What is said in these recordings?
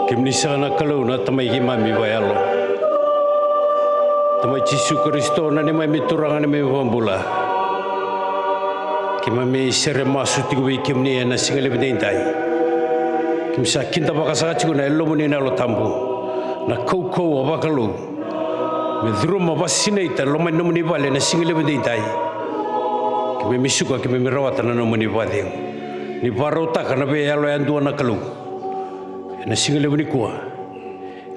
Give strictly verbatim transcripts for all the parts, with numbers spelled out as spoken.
Kemuni saka na Kalou na Tamai keimami vakayalo. Tamai Jisu Karisito na neimami Turaga, neimami iVakabula. Keimami sere masu tiko vei kemuni ena siga levu edaidai. Keimami sa kidavaka saka tiko na Yalomuni na Yalo Tabu, na kaukauwa vakalou me curuma, vakasinaita e loma ni nomuni vale ena siga levu edaidai. Keimami suka, keimami rawata na nomuni vakacegu. Ni vakarautaka na veiyalo yadua na Kalou ena siga levu nikua,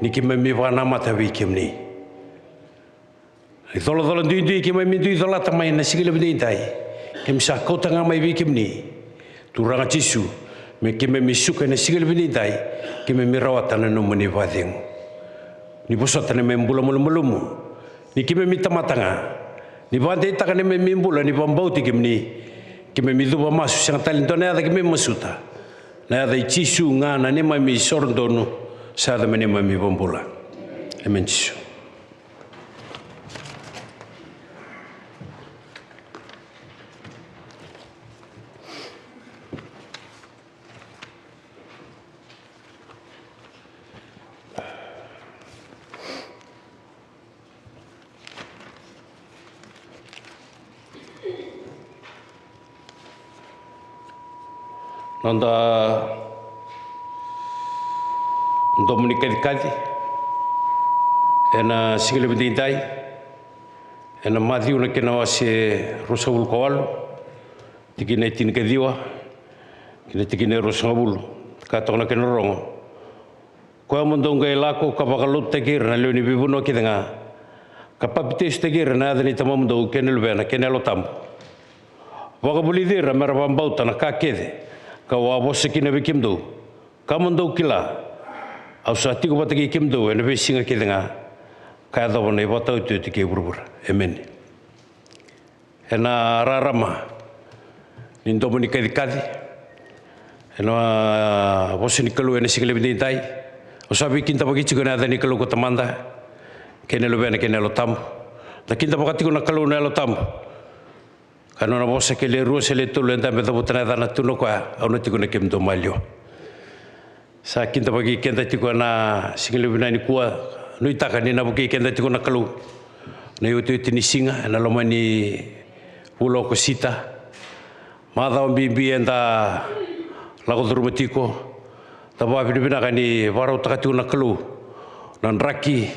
ni keimami vakanamata vei kemuni. Na icolacola duidui keimami dui colata mai na siga levu edaidai, keimami sa kauta ga mai vei kemuni, Turaga Jisu, me keimami suka ena siga levu edaidai, keimami rawata na nomuni vakacegu. Ni vosota na neimami bula malumalumu, ni keimami tamata ga, ni vakadeitaka na neimami bula ni vakabauti kemuni. Keimami cuva masu, sega tale ni dua na yaca keimami masuta. Na yaca i Jisu ga na neimami isoro donu, sa yaco me neimami iVakabula. Emeni Jisu. Noda domo ni kacikaci ena siga levu edaidai, ena Maciu na kena wase ruasagavulu ka walu, tikina e tinikaciwa kei na tikina e ruasagavulu. Ka toka na kena rogo: Koya mo dou qai lako ka vakalotutaki ira na lewe ni veivanua kece ga, ka papitaisotaki ira ena yaca ni Tamamudou kei na Luvena kei na Yalo Tabu. Vakavulici ira me ra vakabauta na ka kece ka'u a vosa kina vei kemudou. Ka mo dou kila, au sa tiko vata kei kemudou ena veisiga kece ga, ka yacova na ivakataotioti kei vuravura. Emeni. Ena rarama ni domo ni kacikaci ena vosa ni Kalou ena siga levu edaidai, au sa veikidavaki tiko ena yaca ni Kalou ko Tamada, kei na Luvena, kei na Yalo Tabu. Da kidavaka tiko na Kalou na Yalo Tabu. Ka nona vosa: Ke le rua se le tolu e dabe cavuta na yacana, tu na koya, au na tiko na kemudou maliwa. Sa kidavaki keda tiko ena siga levu vinaka nikua. Nuitaka ni na vukei keda tiko na Kalou na iotioti ni siga ena loma ni vula o Okosita. Macawa bibi eda lako curuma tiko. Da vakavinavinaka ni vakarautaka tiko na Kalou na draki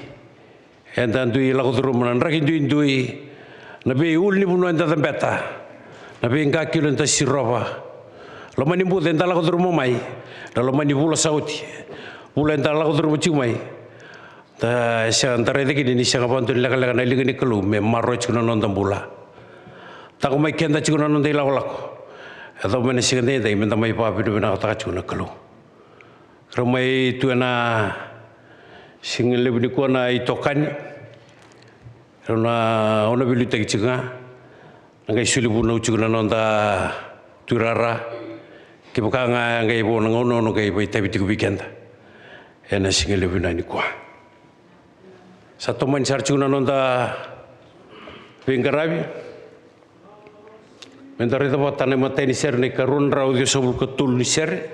eda dui lako curuma, na draki duidui, na veiulunivanua eda cabeta, na veiqakilo eda sirova. Loma ni buca eda lako curuma mai na loma ni vula sa oti, vula eda lako curuma tiko mai. Da sega, da raica kina ni sega vakadua ni lekaleka na liga ni Kalou me maroroya tiko na noda bula. Taqomaki keda tiko na noda ilakolako. Yacova mai na siga edaidai meda mai vakavinavinakataka tiko na Kalou. Rau mai tu ena siga levu nikua na itokani. Rau na, au na veiliutaki tiko ga. Na qai soli vunau tiko na noda tuirara. Kevaka ga e qai vo na gauna, au na qai vakaitavi tiko vei keda ena siga levu vinaka nikua. Sa tomani sara tiko na noda veiqaravi. Meda raica vata na imatai ni sere, na ikarua na drau ciwasagavulu ka tolu ni sere.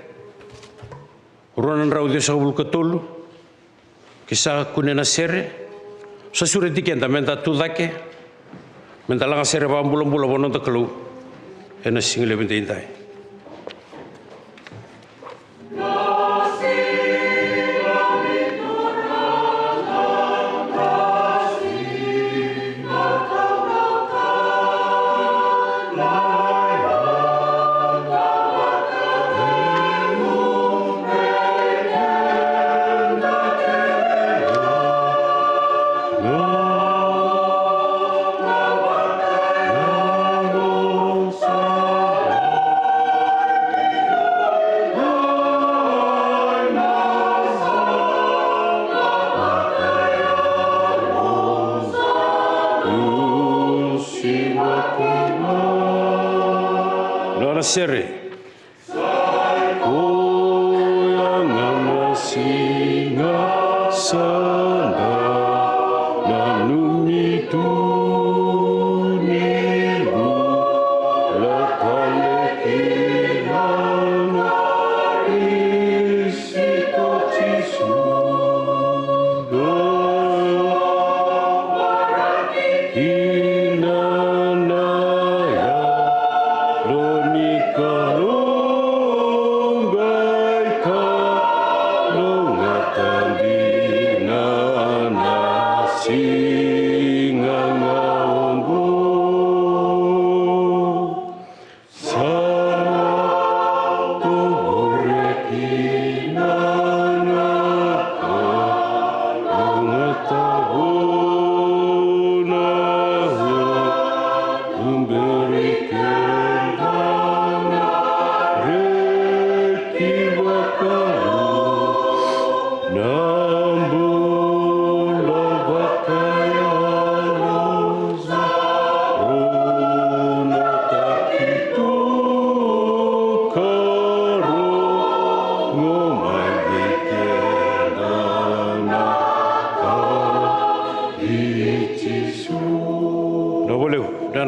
Rua na drau ciwasagavulu ka tolu. Ke sa kune na sere, sa sureti keda meda tu cake, meda lagasere vakabulabula vua noda Kalou ena siga levu edaidai. Nona sere. Koya ga na siga sa da nanumi tu ni bula tale kina na Karisito Jisu.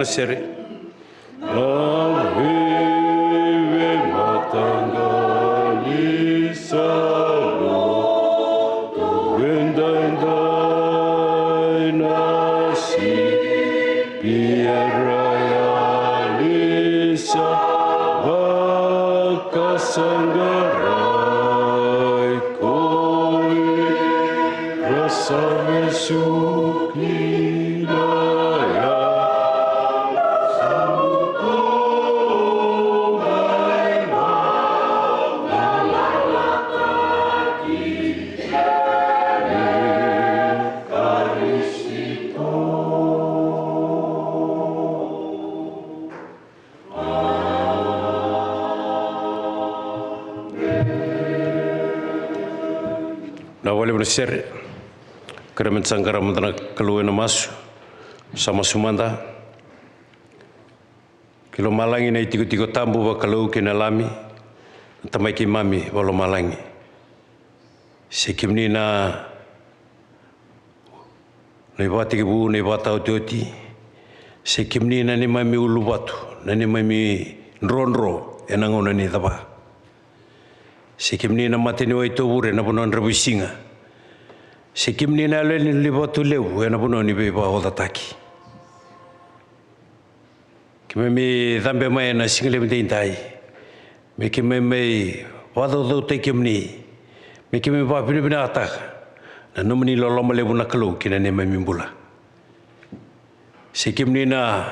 Sere. Na veimataqali sa lotu edaidai, na sipi era yali sa vakasaqarai, ko ira sa vesuki na yalo sa butu mai vale. Na vale vou na sere. Kerea me da sa qarava mada na Kalou ena masu. Sa masu mada. Ki lomalagi na itikotiko tabu vakalou kei na Lami, na Tamai keimami vakalomalagi. Se kemuni na, na ivakatekivu, na ivakataotioti. Se kemuni na neimami uluvatu, na neimami drodro ena gauna ni cava. Se kemuni na mata ni waitovu ena vanua dravuisiga. Se kemuni na yaloyalo ni vatu levu ena vanua ni veivakaocataki. Keimami cabe mai ena siga levu edaidai me keimami mai vakacaucautaki kemuni, me keimami vakavinavinakataka na nomuni loloma levu na Kalou ki na neimami bula. Se kemuni na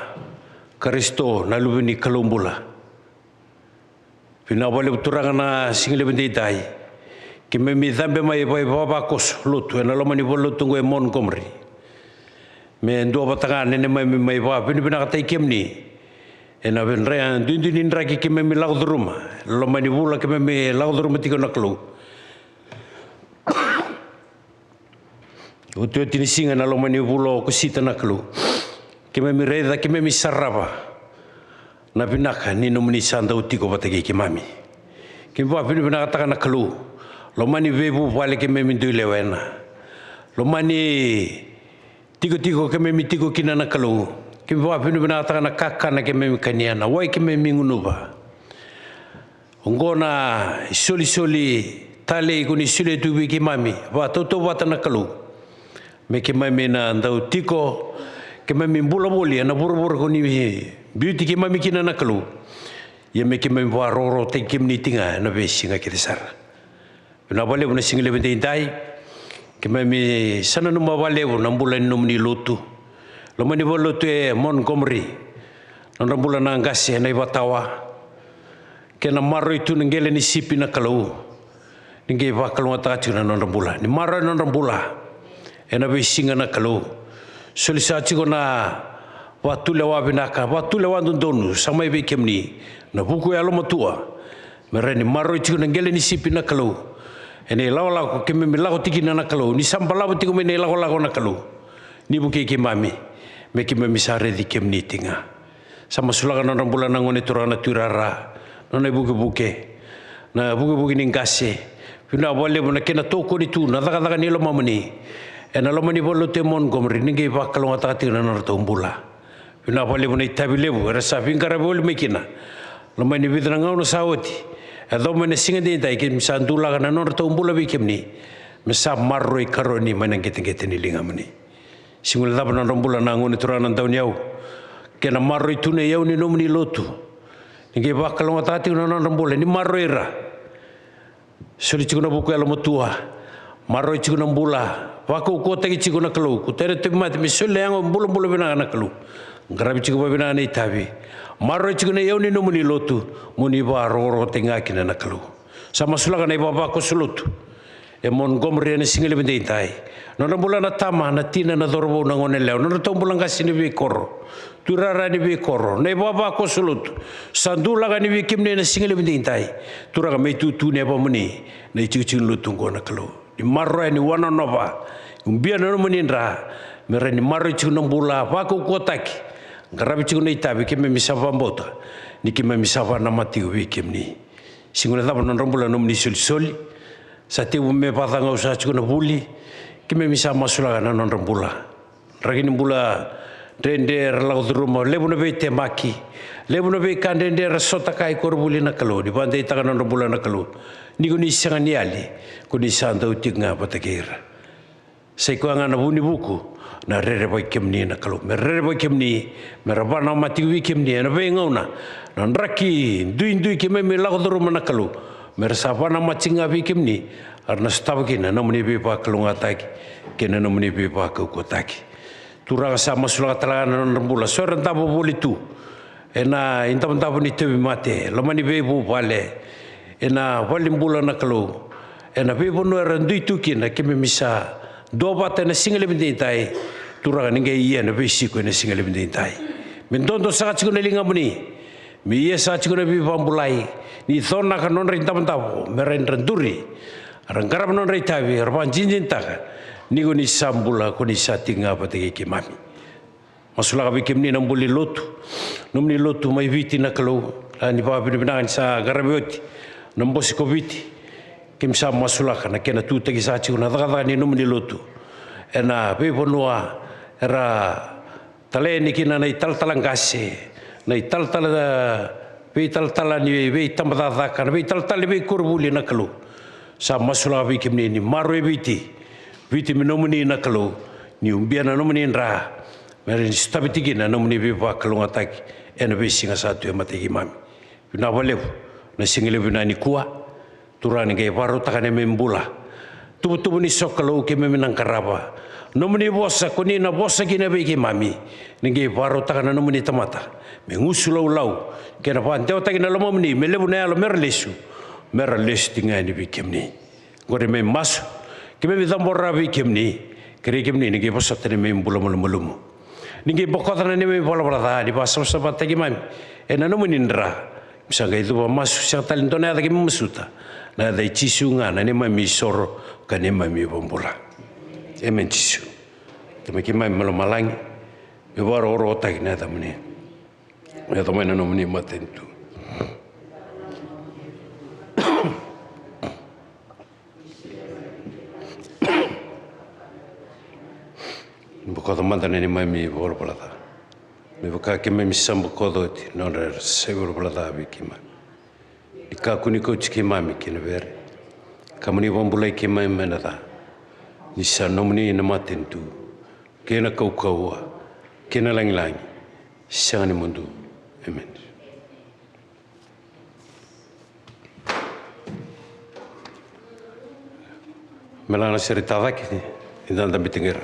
Karisito, na Luve ni Kalou bula. Vinaka vakalevu Turaga na siga levu edaidai. Keimami cabe mai vakaivavakoso lotu ena loma ni valenilotu oqo e Montgomery. Me dua vata ga na neimami mai vakavinavinakataki kemuni ena veidre duidui ni draki keimami lako curuma, loma ni vula keimami lako curuma tiko na Kalou. Otioti ni siga na loma ni vula o Okosita na Kalou, keimami raica, keimami sarava na vinaka ni nomuni sa dau tiko vata kei keimami. Keimami vakavinavinakataka na Kalou, loma ni veivuvale keimami dui lewena, loma ni tikotiko keimami tiko kina na Kalou. Keimami vakavinavinakataka na kakana keimami kania, na wai keimami gunuva. Oqo na isolisoli talei ko ni solia tu vei keimami vakatautauvata na Kalou, me keimami na dau tiko, keimami bula voli ena vuravura ko ni biuti keimami kina na Kalou. Ia me keimami vakarokorokotaki kemuni tiko ga ena veisiga kece sara. Vinaka vakalevu na siga levu edaidai. Keimami sa nanuma vakalevu na bula ni nomuni lotu, loma ni valenilotu e Montgomery. Nodra bula na qase ena ivatawa, kei na maroroi tu na qele ni sipi na Kalou. Ni qai vakalougatataka tiko na nodra bula, ni maroroi na nodra bula ena veisiga na Kalou. Soli sa tiko na vatulewa vinaka, vatulewa dodonu sa mai vei kemuni, na vuku yalomatua. Me rawa ni maroroi tiko na qele ni sipi na Kalou ena ilakolako keimami lako tiko kina na Kalou, ni sa balavu tiko mai na ilakolako na Kalou. Ni vukei keimami, me keimami sa raici kemuni tiko ga. Sa masulaka na nodra bula na gone turaga na Tui Rara, na nona ivukevuke, na ivukevuke ni qase. Vinaka vakalevu na kena tokoni tu na cakacaka ni lomamuni ena loma ni valenilotu e Montgomery, ni qai vakalougatataka tiko na nodratou bula. Vinaka vakalevu na itavi levu era sa veiqaravi voli mai kina loma ni vica na gauna sa oti. E yaco mai na siga edaidai, keimami sa dulaka na nodratou bula vei kemuni, me sa maroroi karoni mai na qeteqete ni ligamuni. Sega ni cava na nodra bula na gone turaga na Dauniyau, kei na maroroi tu na iyau ni nomuni lotu. Ni qai vakalougatataka tiko na nodra bula, ni maroroi ira. Soli tiko na vuku yalomatua, maroroi tiko na bula, vakaukauwataki tiko na Kalou. Kauta na tauvimate me soli na yago bulabula vinaka na Kalou. Qaravi tiko vakavinaka na itavi, maroroi tiko na iyau ni nomuni lotu, mo ni vakarokorokotaki ga kina na Kalou. Sa masulaka na ivavakoso lotu e Montgomery ena siga levu edaidai. Nodra bula na tama, na tina, na cauravou, na goneyalewa, nodratou bula qase ni veikoro, Tui Rara ni veikoro, na ivavakoso lotu. Sa dulaka yani vei kemuni ena siga levu edaidai. Turaga, me itutu ni yavamuni na itikotiko ni lotu oqo na Kalou. Ni maroroya, ni wanonova, ubia na nomuni dra, me rawa ni maroroi tiko na bula, vakaukauwataki, qaravi tiko na itavi, keimami sa vakabauta ni keimami sa vakanamata tiko vei kemuni. Sega ni cava na nodra bula na nomuni isolisoli. Sa tekivu me vakacagau sa tiko na vuli. Keimami sa masulaka na nodra bula. Draki ni bula dredre era lako curuma, levu na veitemaki, levu na veika dredre era sotava na koronivuli na Kalou, ni vakadeitaka na nodra bula na Kalou. Ni ko ni sega ni yali, ko ni sa dau tiko ga vata kei ira. Sa i koya ga na vu ni vuku, na rerevaki kemuni na Kalou. Me ra rerevaki kemuni, me ra vakanamata tiko vei kemuni ena veigauna, na draki duidui keimami lako curuma na Kalou. Me ra sa vakanamata tiko ga vei kemuni, era na sotava kina na nomuni veivakalougatataki kei na nomuni veivakaukauwataki. Turaga, sa masulaka tale ga na nodra bula so era davo voli tu ena idavodavo ni tauvimate, loma ni veivuvale, ena valenibula na Kalou, ena veivanua era dui tu kina, keimami sa duavata ena siga levu edaidai. Turaga, ni qai ia na veisiko ena siga levu edaidai. Me dodo saka tiko na ligamuni, me ia saka tiko na veivakabulai, ni conaka na nodra idavodavo, me ra duri, ra qarava na nodra itavi, ra vakadinadinataka ni ko ni sa bula, ko ni sa tiko ga vata kei keimami. Masulaka vei kemuni na bula ni lotu, nomuni lotu mai Viti na Kalou, a, ni vakavinavinaka ni sa qaravi oti na bose ko Viti. Keimami sa masulaka na kena tutaki saka tiko na cakacaka ni nomuni lotu ena veivanua era tala yani kina na italatala qase, na italatala, veitalatala ni veitabacakacaka, na veitalatala ni veikoronivuli na Kalou. Sa masulaka vei kemuni ni maroroi Viti, Viti me nomuni na Kalou, ni ubia na nomuni dra, me ra ni sotavi tiko kina na nomuni veivakalougatataki ena veisiga sa tu e matai keimami. Vinaka vakalevu na siga levu vinaka nikua. Turaga, ni qai vakarautaka na neimami bula. Tuvatuva ni sokalou keimami na qarava. Nomuni vosa ko ni na vosa kina vei keimami. Ni qai vakarautaka na nomuni tamata me gusu laulau kei na vakadewataki na lomamuni, me levu na yalo me ra lesu, me ra lesu tiko ga yani vei kemuni. Qori me masu, keimami cabora vei kemuni. Kerei kemuni ni qai vosota na neimami bula malumalumu. Ni qai bokoca na neimami valavala ca, ni vakasavasavataki keimami ena nomuni dra. Keimami sa qai cuva masu, sega tale ni dua na yaca keimami masuta, na yaca i Jisu ga na neimami isoro ka neimami ivakabula. Emeni Jisu. Tamai keimami mai lomalagi, me vakarokorokotaki na yacamuni. Me yaco mai na nomuni matanitu. Bokoca mada na neimami ivalavala ca, me vaka keimami sa bokoca oti na nodra era sa ivalavala ca vei keimami. Ni kakua ni kauti keimami ki na vere, ka mo ni vakabulai keimami mai na ca. Ni sa nomuni na matanitu, kei na kaukauwa, kei na lagilagi, sega ni mudu. Emeni. Me la na sere tacake ni dada bitiqera.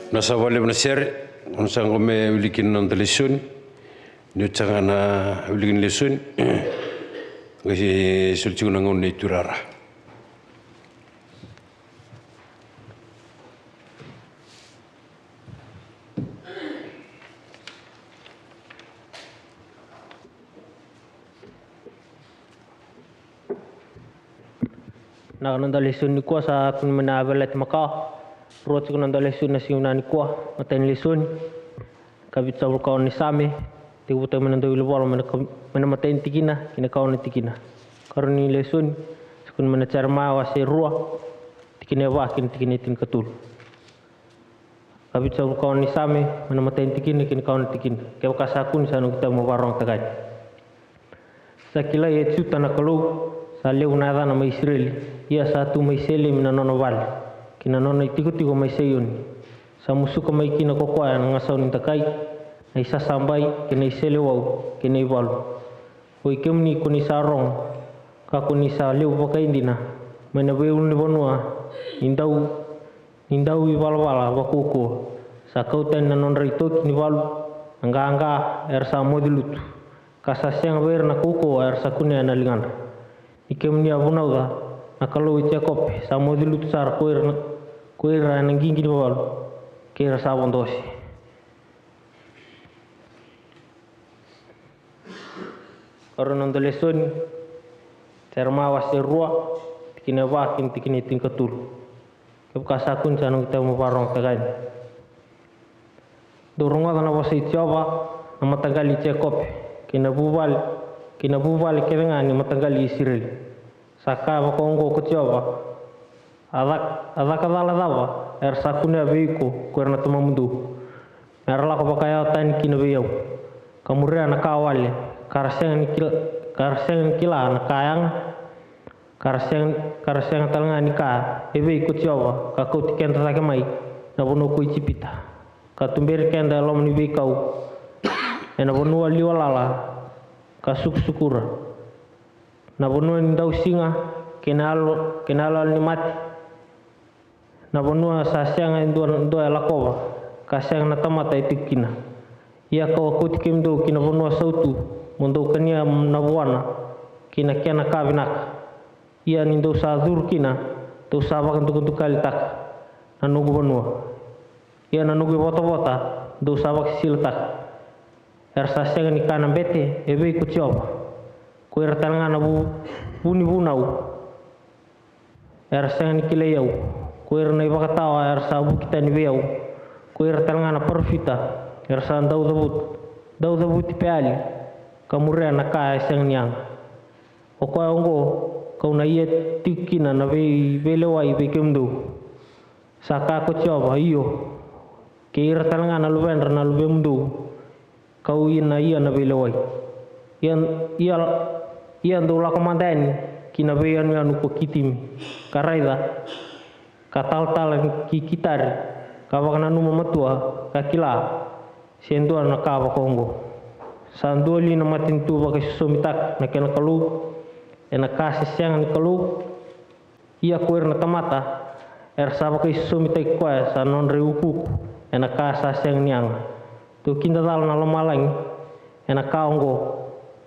Na sa vakalevu na sere, na sa qo me wiliki na noda lesoni. Ni oti saka na wiliki ni lesoni, qai soli tiko na gauna ni turara. Na noda lesoni nikua sa tukuni mai na Veleti Makawa. Rua tiko na noda lesoni na siga vinaka nikua. Matai ni lesoni, ka vitusagavulu ka ono ni Same. Tekivu tiko mai na dauwilivola mai na ka-, mai na matai ni tikina ki na kawa ni tikina. Karua ni lesoni, sa tukuni mai na Jeremaia wase rua, tikina e va ki na tikina e tinikatolu. Ka vitusagavulu ka ono ni Same, mai na matai ni tikina ki na kawa ni tikina. Kevaka sa kune, sa noqu itavi mo vakarogotaka yani. Sa kilai e Juta na Kalou, sa levu na yacana mai Isireli. Ia sa tu mai Selemi na nona vale, kei na nona itikotiko mai Saioni. Sa musuka mai kina ko koya na gasau ni dakai, na isasabai, kei na iseleiwau, kei na ivalu. Oi kemuni ko ni sa rogo, ka ko ni sa levu vakaidina mai na veiulunivanua, ni dau ni dau ivalavala vakaukauwa. Sa kau tani na nodra itoki ni valu na qaqa, era sa moce lutu, ka sa sega vei ira na kaukauwa era sa kunea na ligadra. Ni kemuni a vunauca, na Kalou i Jekope, sa moce lutu sara ko ira na, ko ira ena qiqi ni valu kei ira sa vodo ose. Karua na noda lesoni, Jeremaia wase rua, tikina e va ki na tikina e tinikatolu. Kevaka sa kune, sa noqu itavi mo vakarogotaka yani. Dou rogoca na vosa i Jiova, na mataqali i Jekope, kei na vuvale, kei na vuvale kece ga ni mataqali i Isireli. Sa kaya vakaoqo ko Jiova: A cak-, a caka cala cava era sa kunea vei iko ko ira na tamamudou, me ra lako vakayawa tani kina vei au, ka muria na ka wale, ka ra sega ni kila, ka ra sega ni kila na ka yaga, ka ra sega, ka ra sega tale ga ni kaya: E vei ko Jiova, ka kauti keda cake mai na vanua ko Ijipita, ka tuberi keda e loma ni veikau, ena vanua liwa lala ka sukusukura, na vanua ni dausiga kei na yalo, kei na yaloyalo ni mate, na vanua sa sega e dua, dua e lakova, ka sega na tamata e tiko kina. Ia ka'u a kauti kemudou ki na vanua sautu, mo dou kania na vuana kei na kena ka vinaka. Ia ni dou sa curu kina, dou sa vakadukadukalitaka na noqu vanua. Ia na noqu ivotavota dou sa vakasilataka. Era sa sega ni kaya na bete: E vei ko Jiova? Ko ira tale ga na vu, vu ni vunau, era sega ni kilai au. Ko ira na ivakatawa era sa vuki tani vei au. Ko ira tale ga na parofita, era sa dau cavuti, dau cavuti Peali, ka muria na ka e sega ni yaga. O koya oqo ka'u na ia tiko kina na vei, veilewai vei kemudou, sa kaya ko Jiova. Io, kei ira tale ga na luvedra na luvemudou, ka'u na ia na veilewai. Ia, ia, ia dou lako mada yani ki na veiyanuyanu ko Kitimi, ka raica, ka talatala ki Kitari, ka vakananuma matua, ka kila se dua na ka vakaoqo. Sa dua li na matanitu vakaisosomitaka na kena Kalou ena ka se sega ni Kalou? Ia ko ira na tamata era sa vakaisosomitaki koya sa nodra iukuuku ena ka sa sega ni yaga. Dou kidacala na lomalagi ena ka oqo,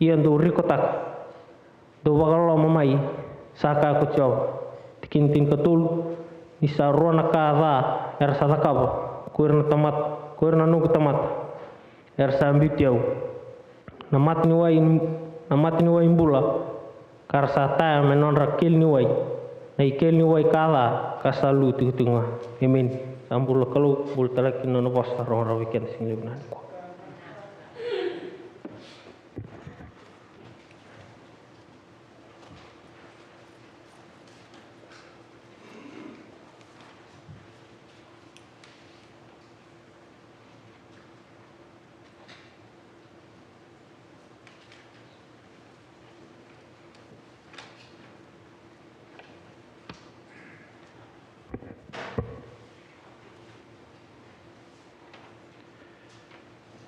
ia dou rikotaka. Dou vakaloloma mai, sa kaya ko Jiova. Tikina tinikatolu: Ni sa rua na ka ca era sa cakava ko ira na tamata, ko ira na noqu tamata, era sa biuti au. Na mata ni wai, na mata ni wai bula, ka ra sa taya me nodra keli ni wai, na ikeli ni wai ka ca, ka sa lu tikotiko ga. Emeni. Sa bula Kalou, bula tale kina nona vosa, rogorago vei keda siga levu nikua.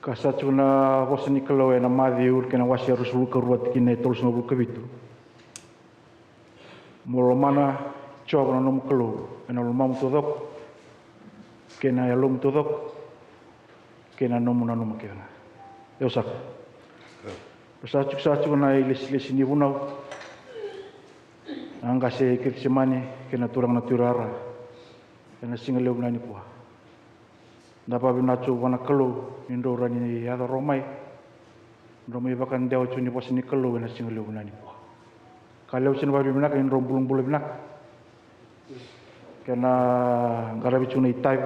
Ka sa tiko na vosa ni Kalou ena Maciu kei na wase ruasagavulu ka rua, tikina e tolusagavulu ka vitu. Mo lomana Jiova na nomu Kalou ena lomamu taucoko, kei na yalomu taucoko, kei na nomu nanuma kece ga. Io saka. Sa tiko, sa tiko na ilesilesi ni vunau. Na qase Kecisemani kei na turaga na tuirara ena siga levu na nikua. Da vakavinavinaka tu vua na Kalou ni drau rawa ni yaco rawa mai, drau mai vakadewa tu ni vosa ni Kalou ena siga levu na nikua. Ka levu sina vakavinavinaka ni drau bulabula vinaka. Kena qaravi tu na itavi,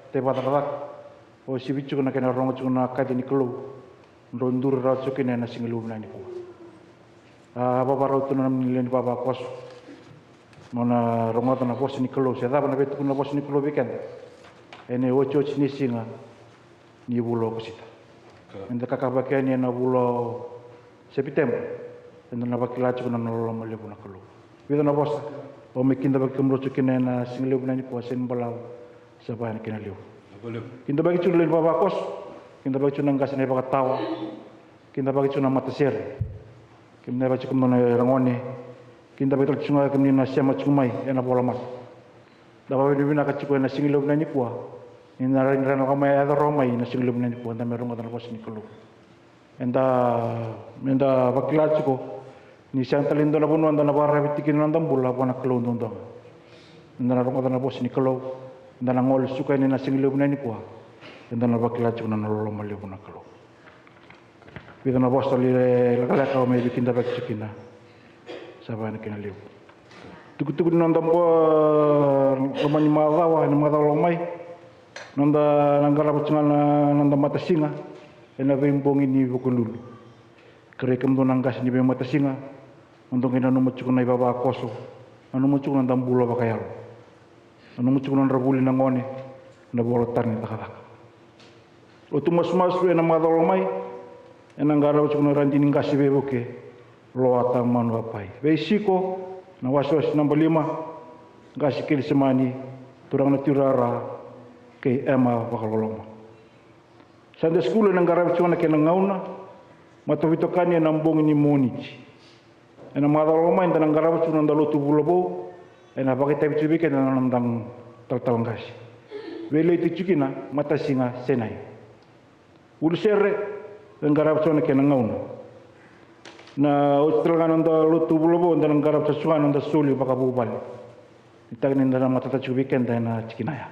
itavi vakacakacaka. O sivi tu na kena rogo tu na kaci ni Kalou. Drau duri rawa tu kina ena siga levu na nikua. A vavarau tu na nomuni lewe ni vavakoso. Mo na rogoca na vosa ni Kalou, se cava na veitukuna na vosa ni Kalou vei keda. Ena iotioti ni siga ni vula o Okosita. Eda kakava kina ena vula o Sepiteba. Eda na vakila tiko na nona loloma levu na Kalou. Vica na vosa. Au mai kidavaki kemudou tu kina ena siga levu na nikua, sega ni balavu. Sa vaya na kena levu. Kidavaki tu na lewe ni vavakoso. Kidavaki tu na qase na ivakatawa. Kidavaki tu na matasere. Kidavaki tu kemudou na ragone. Kidavaki tale tu ga kemuni na sema tu mai ena volamata. Da vakavinavinaka tiko ena siga levu na nikua. Ni na rai, rai na lako mai, yaco rawa mai na siga levu na nikua, da mai rogoca na vosa ni Kalou. Eda, eda vakila tiko ni sega tale ni dua na vanua eda na vakararavi tiko kina na noda bula vua na Kalou duadua ga. Eda na rogoca na vosa ni Kalou, eda na gole suka yani na siga levu na nikua. Eda na vakila tiko na nona loloma levu na Kalou. Vica na vosa lekaleka au mai veikidavaki tiko kina. Sa vaya na kena levu. Tukutuku ni noda bula, loma ni macawa, ena macawa lako mai. Noda na qarava tiko ga na noda matasiga ena veibogi ni Vukelulu. Kerei kemudou na qase ni veimatasiga, mo dou qai nanuma tiko na ivavakoso, nanuma tiko na noda bula vakayalo. Nanuma tiko na nodra vuli na gone, na vola tara ni cakacaka. Lotu masumasu ena macawa lako mai, ena qarava tiko na radini qase veivuke, Loata Manuapai. Veisiko, na wasewase naba lima, qase Kecisemani, turaga na tuirara, kei Ema Vakaloloma. Sunday school ena qaravi tiko na kena gauna, mataveitokani ena bogi ni Moniti. Ena macawa lako mai eda na qarava tiko na noda lotu vula vou, ena vakaitavi tiko vei keda na noda talatala qase. Veileti tiko kina matasiga Sinai. Vuli sere, e qarava tiko na kena gauna. Na oti tale ga na noda lotu vula vou, eda na qarava tiko ga na noda soli vakavuvale. Ni taka ni da na matata tiko vei keda ena tikina ya.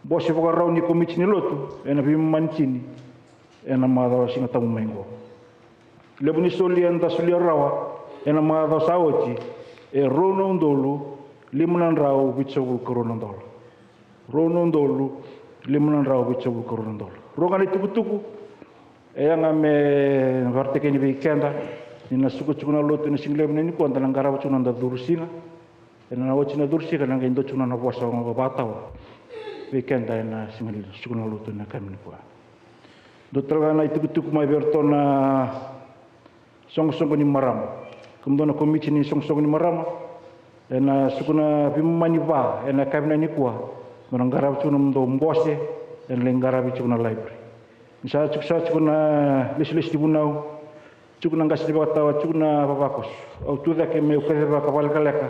Bose vakarau ni komiti ni lotu ena veimama ni tini ena macawa Siga Tabu mai qo. Levu ni soli eda solia rawa ena macawa sa oti e rua na udolu lima na drau vitusagavulu ka rua na dola. Rua na udolu lima na drau vitusagavulu ka rua na dola. Rua ga na itukutuku e yaga me vakaraitaki yani vei keda ni na suka tiko na lotu ena siga levu na nikua, da na qarava tiko na noda curu siga. Ena oti na curu siga na qai dua tiko na nona vosa vakatawa vei keda ena siga ni suka na lotu ena yakavi nikua. Dua tale ga na itukutuku mai vei iratou na soqosoqo ni marama. Kemudou na komiti ni soqosoqo ni marama, ena suka na veimama ni va ena yakavi nikua, mo na qarava tiko na nomudou bose ena lai qaravi tiko na library. Ni sa tiko, sa tiko na lesilesi ni vunau, tiko na qase ni vakatawa, tiko na vavakoso. Au tu cake meu kacivaka vakalekaleka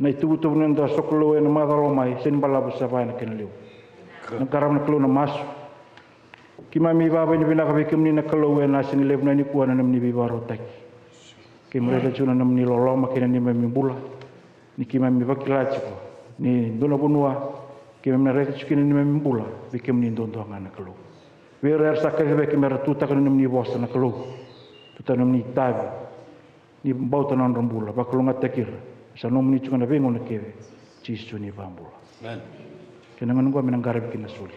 na ituvatuva ni noda sokalou ena macawa lako mai, sega ni balavu sa vaya na kena levu. Na qarava na Kalou na masu. Keimami vakavinavinaka vei kemuni na Kalou ena siga levu na nikua na nomuni veivakarautaki. Keimami raica tiko na nomuni loloma kei na neimami bula. Ni keimami vakila tiko ni dua na vanua keimami na raica tiko kina na neimami bula vei kemuni duadua ga na Kalou. Vei ira era sa kacivaki me ra tutaka na nomuni vosa na Kalou. Tutaka na nomuni itavi. Ni bauta na nodra bula, vakalougatataki ira. Sa nomuni tiko ga na veigauna kece. Jisu ni vakabula. Amen. Kena gauna oqo me na qaravi kina na soli.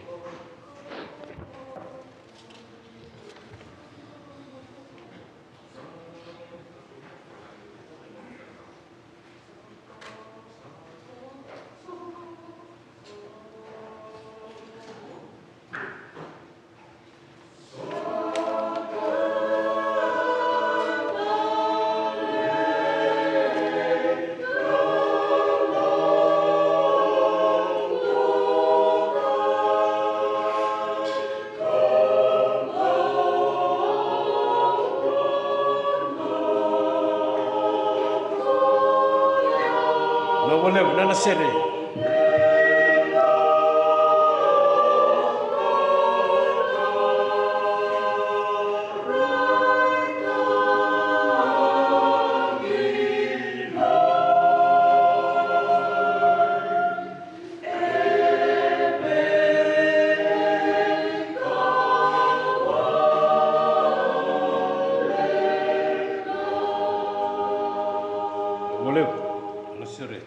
Loma levu, na na sere. Vinaka vakalevu na sere.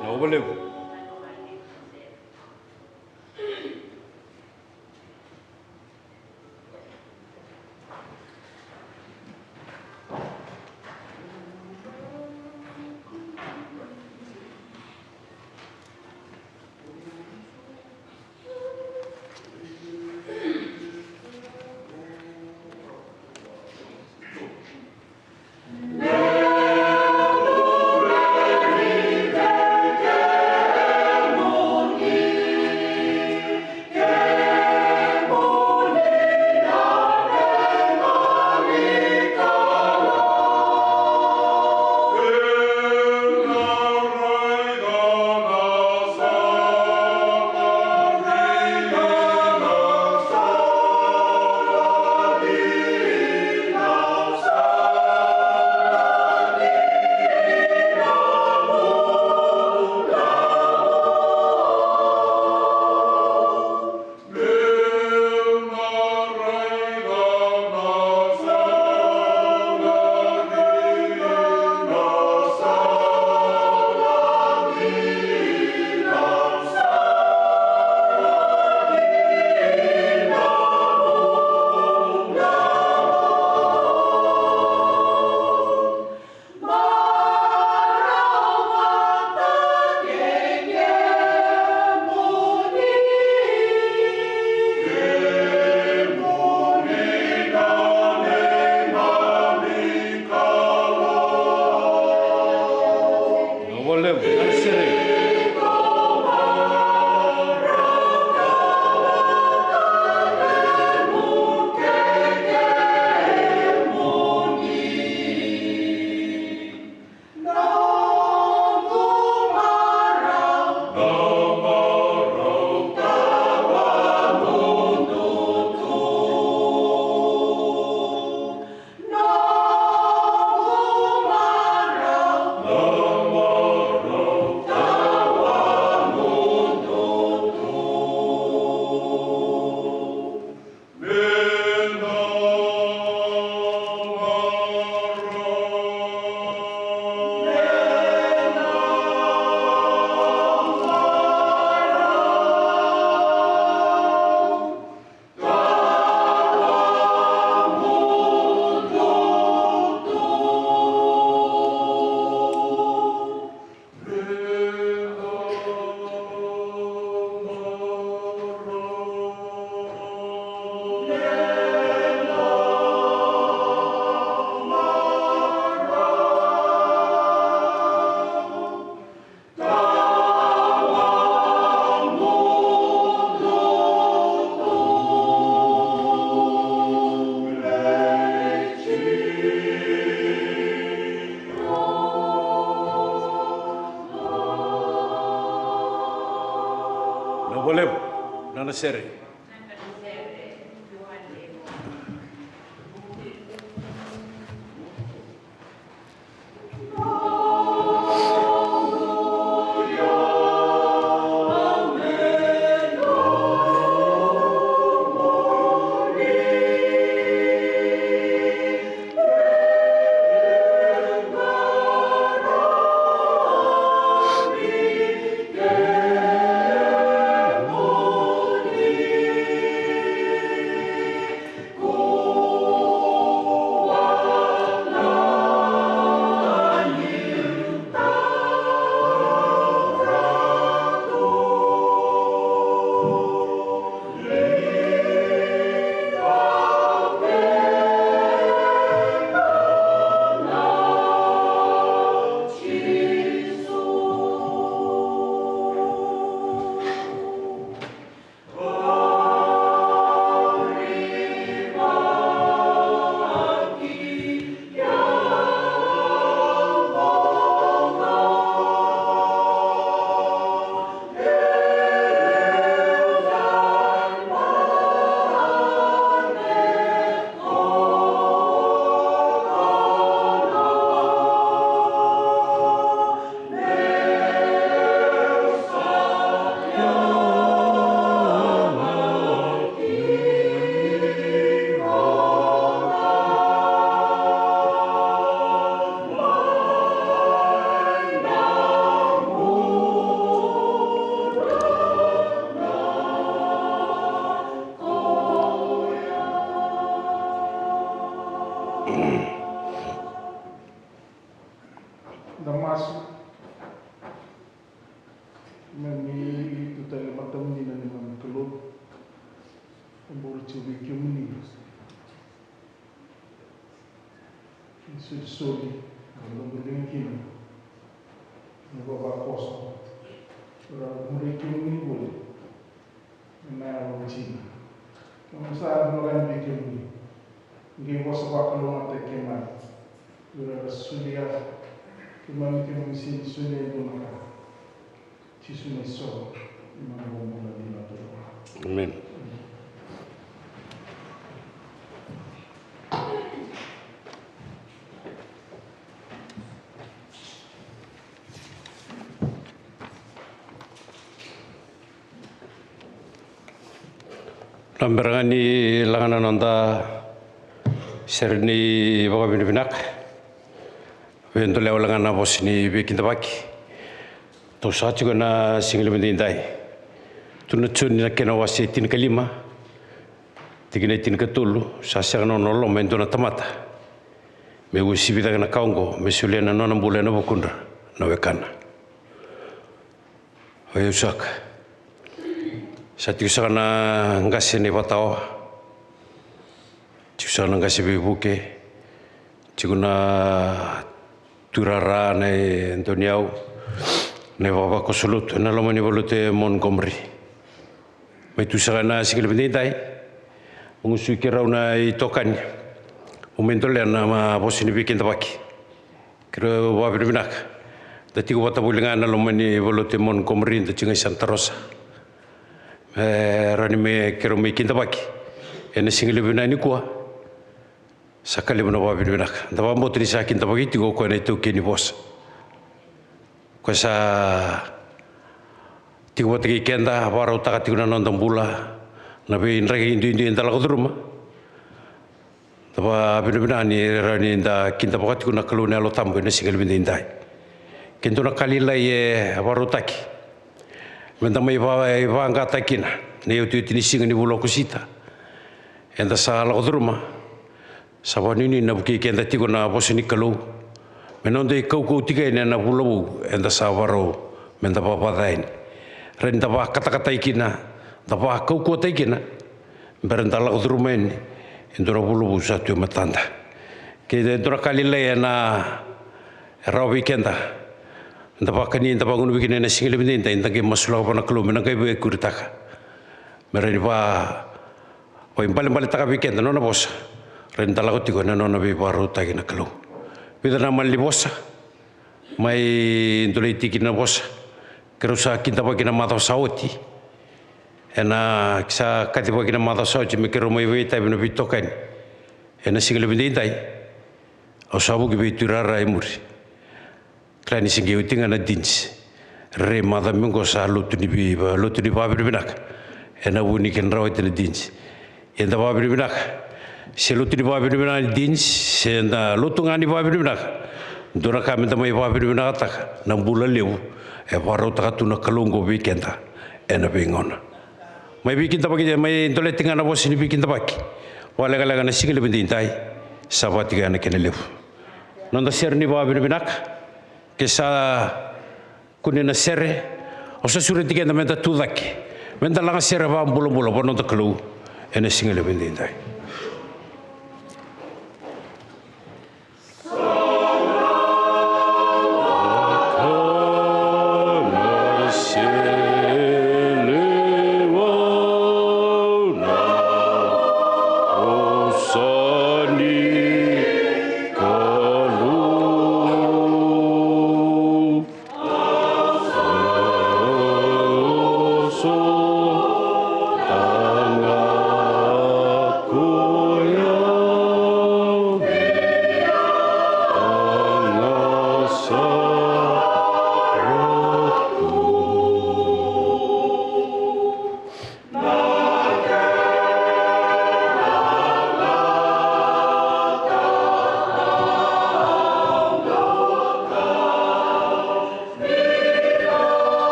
Vinaka vakalevu. Vinaka vakalevu na sere. Da masu. Keimami tu tale e matamuni na neimami Kalou. Keimami bula tiko vei kemuni. Ni solisoli, na noda liga kina na ivavakoso. Ra muri kemuni voli. Ena yalo dina. Keimami sa vakani vei kemuni. Qai vosa vakalougatataki keimami. Ira era solia. Keimami, keimami sega ni solia e dua na ka. Jisu na isogo. Keimami vakabula dina tu. Amen. Na bera ga ni laga na noda sere ni vakavinavinaka, vei dolewa laga na vosa ni veikidavaki. Tou sa tiko ena siga levu edaidai. Tu na Joni na kena wase tinikalima, tikina e tinikatolu, sa sega na nona loloma e dua na tamata me uasivi cake na ka oqo, me solia na nona bula ena vukudra na wekana. O yau saka. Sa tiko saka na qase na ivatawa. Tiko saka na qase veivuke. Tiko na tuirara na idoniyau. Na ivavakoso lotu ena loma ni valotu e Montgomery. Mai tu saka ena siga levu edaidai. Mo gusui keirau na itokani. Mo mai dolea na vosa ni veikidavaki. Keirau vakavinavinaka. Da tiko vata voli ga ena loma ni valotu e Montgomery, da tiko ga i Santa Rosa. E rawa ni me keirau mai kidavaki ena siga levu vinaka nikua. Sa ka levu na vakavinavinaka. Da vakabauta ni sa kidavaki tiko o koya na itaukei ni vosa. Koya sa tiko vata kei keda, vakarautaka tiko na noda bula, na veidraki duidui eda lako curuma. Da vakavinavinaka ni rawa ni da kidavaka tiko na Kalou na Yalo Tabu ena siga levu edaidai. Ke dua na ka lailai e vakarautaki me da mai va-, vaqataki kina na iotioti ni siga ni vula o Okosita eda sa lako curuma. Sa vakanuinui na vukei keda tiko na vosa ni Kalou me noda ikaukau tiko yani ena vula vou eda sa vakarau me da vavaca yani. Rawa ni da vakatakatai kina, da vakaukauataki kina, bera da lako curuma yani e dua na vula vou sa tu e matada. Ke dua na ka lailai ena rawa vei keda, da vakani, da vagunuvi kina ena siga levu edaidai, da qai masulaka vua na Kalou me na qai veikuritaka. Me rawa ni va Oi, balebaletaka vei keda na nona vosa. Rawa ni da lako tiko ena nona veivakarautaki na Kalou. Vica na malanivosa mai dolei tiko na vosa. Keirau sa kidavaki na macawa sa oti. Ena sa kacivaki na macawa sa oti me keirau mai vakaitavi na veitokani ena siga levu edaidai. Au sa vuki vei tuirara e muri. Kila ni se qai oti ga na Deans. Rairai macawa mai qo sa lotu ni vei, lotu ni vakavinavinaka. Ena vu ni kena rawati na Deans. Eda vakavinavinaka. Se lotu ni vakavinavinaka ni Deans, se na lotu ga ni vakavinavinaka. Dua na ka meda mai vakavinavinakataka na bula levu e vakarautaka tu na Kalou qo vei keda ena veigauna. Mai veikidavaki, mai doleti ga na vosa ni veikidavaki. Vakalekaleka na siga levu edaidai. Sa vakatiko ya na kena levu. Noda sere ni vakavinavinaka. Ke sa kune na sere, au sa sureti keda meda tucake, meda laga sere vakabulabula vua noda Kalou ena siga levu edaidai.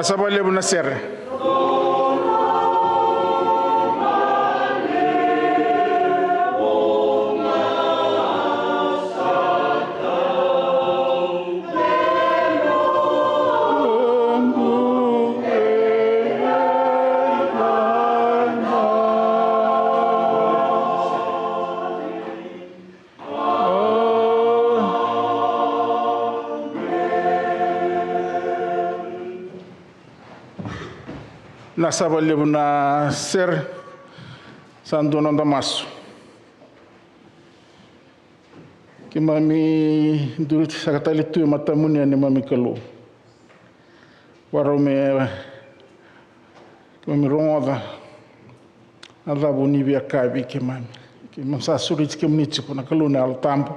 Sa vakalevu na sere. Na sa vakalevu na sere. Sa dua noda masu. Keimami duri saka tale tu e matamuni, a neimami Kalou. Varau me keimami rogoca na cava ni via kaya vei keimami. Keimami sa sureti kemuni tiko na Kalou na Yalo Tabu,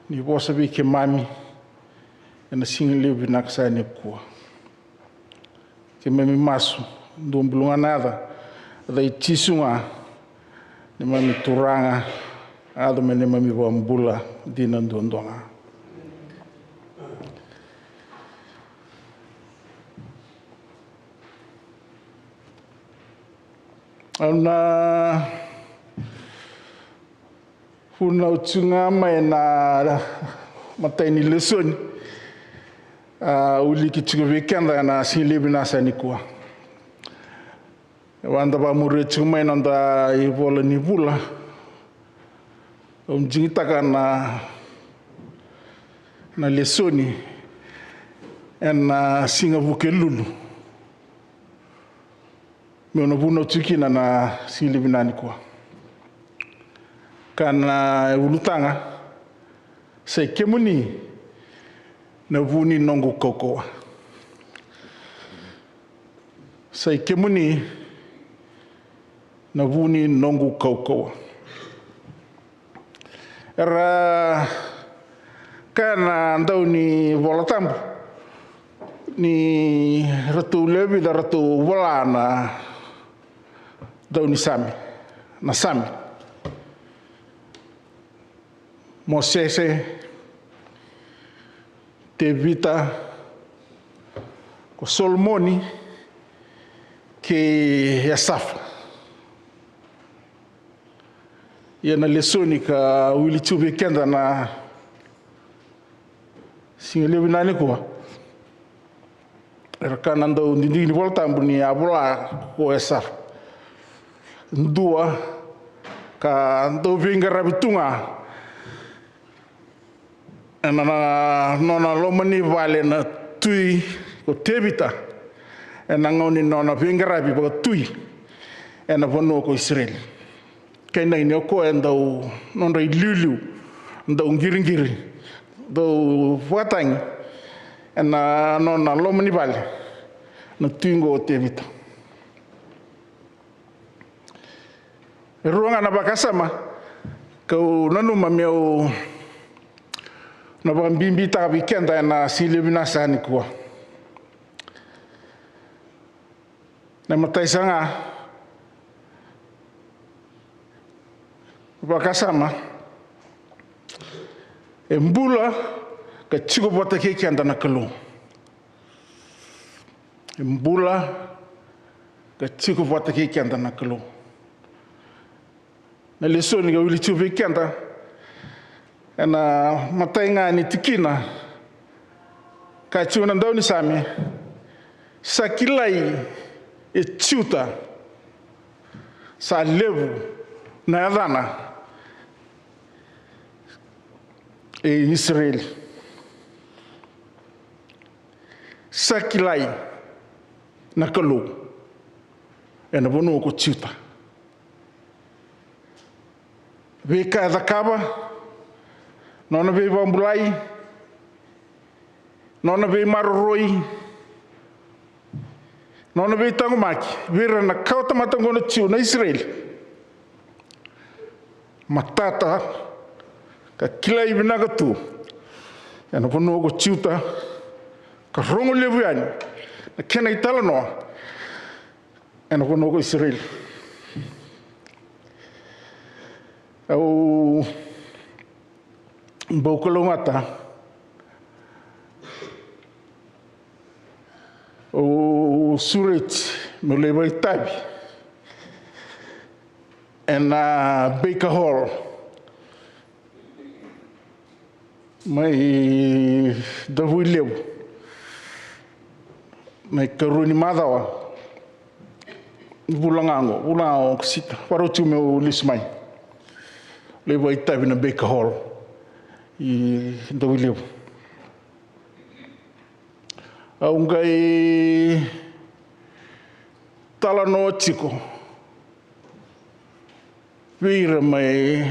ni vosa vei keimami ena siga levu vinaka sa nikua. Keimami masu, dua bulu ga na yaca, yaca i Jisu ga, neimami Turaga, yaco me neimami Vakabula dina duadua ga. Au na vunau tiko ga mai na matai ni lesoni a wiliki tiko vei keda ena siga levu vinaka sa nikua. Vada vakamuria tiko mai na noda ivola ni vula. Au digitaka na, na lesoni ena siga Vukelulu. Meu na vunau tiko kina na siga levu vinaka nikua. Ka na ulutaga, sa i kemuni na vu ni noqu kaukauwa. Sa i kemuni na vu ni noqu kaukauwa. Era kaya na dau ni Vola Tabu ni ratou lewe vica ratou vola na dau ni Same, na Same. Mosese, Tevita, ko Solomoni, kei Esafa. Ia na lesoni ka wili tu vei keda na siga levu vinaka nikua. Era kaya na dau didike ni Vola Tabu ni a vola ko Esafa. Dua ka dau veiqaravi tu ga ena nona loma ni vale na tui ko Tevita ena gauna ni nona veiqaravi vakatui ena vanua ko Isireli. Kei na ini o koya e dau nodra iliuliu, dau qiriqiri, dau vakatagi ena nona loma ni vale na tui qo o Tevita. E rua ga na vakasama kau nanuma meu na vakabibitaka vei keda ena siga levu vinaka sa nikua. Na imatai sara ga, vakasama, e bula ka tiko vata kei keda na Kalou. E bula ka tiko vata kei keda na Kalou. Na lesoni ka wili tiko vei keda ena imatai ga ni tikina, kaya tiko na daunisame, sa kilai e Juta sa levu na yacana e Isireli. Sa kilai na Kalou ena vanua ko Juta. Veika e cakava, nona veivakabulai, nona veimaroroi, nona veitaqomaki vei ira na kawatamata qo na Jiu, na Isireli. Matata ka kilai vinaka tu ena vanua ko Juta, ka rogo levu yani na kena italanoa ena vanua ko Isireli. Au bau kalougata, au sureti meu lai vakaitavi ena Baker Hall mai Davuilevu na ikarua ni macawa ni vula ga oqo, vula ga oqo, Okosita. Vakarau tiko meu lesu mai lai vakaitavi na Baker Hall i Davuilevu. Au qai talanoa tiko vei ira mai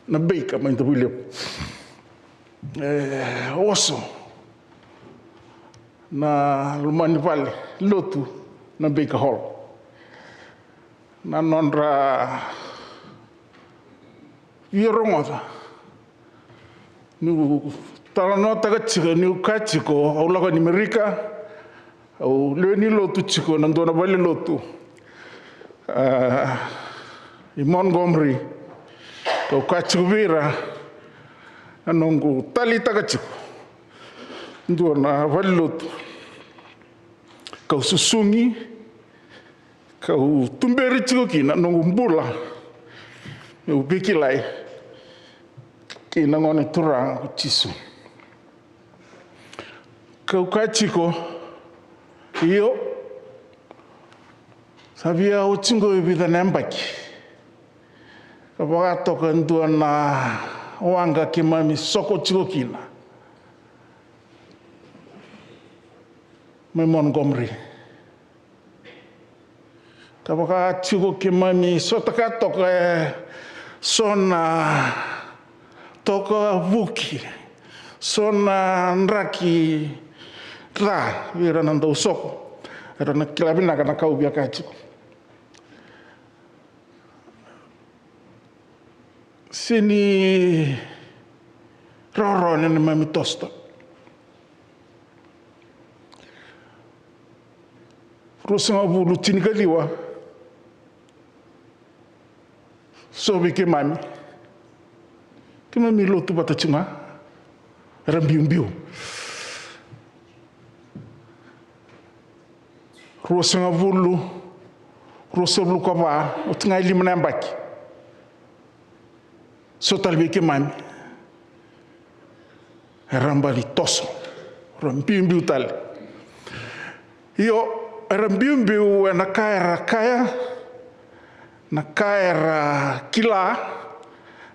na Baker mai Davuilevu. E oso na loma ni vale lotu na Baker Hall. Na nodra via rogoca niu talanoataka tiko, niu kaya tiko au lako i Amerika, au lewe ni lotu tiko na dua na vale lotu, a, i Montgomery. Kau kaya tiko vei ira na noqu taleitaka tiko dua na vale lotu, kau susugi, kau tuberi tiko kina noqu bula meu veikilai kei na Gone Turaga ko Jisu. Kau kaya tiko, io, sa via oti qo e vica na yabaki ka vakatoka e dua na waqa keimami soko tiko kina mai Montgomery. Ka vaka tiko keimami sota ka toka e so na toka vuki, so na draki ca vei ira na dau soko. Era na kila vinaka na ka au via kaya tiko. Sega ni rawarawa na neimami toso. Ruasagavulu tinikaciwa, so vei keimami, keimami lotu vata tiko ga, era biubiu. Ruasagavulu, ruasagavulu ka va, oti ga e lima na yabaki, so tale vei keimami, era bali toso, ra biubiu tale. Io, era biubiu ena ka era kaya, na ka era kila,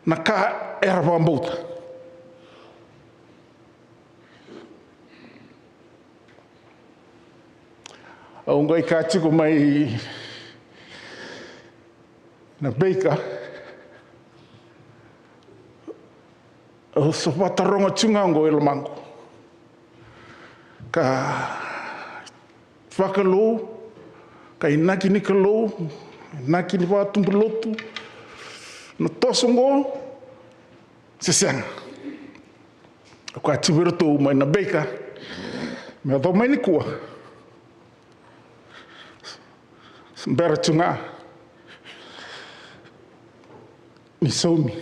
na ka era vakabauta. Au qai kaya tiko mai na Baker, au sa vakataroga tiko ga oqo e lomaqu. Ka vakalou, ka inaki ni Kalou, inaki ni vakatubu lotu, na toso oqo se sega. Au kaya tiko vei iratou mai na Baker, me yacova mai nikua, se bera tiko ga ni saumi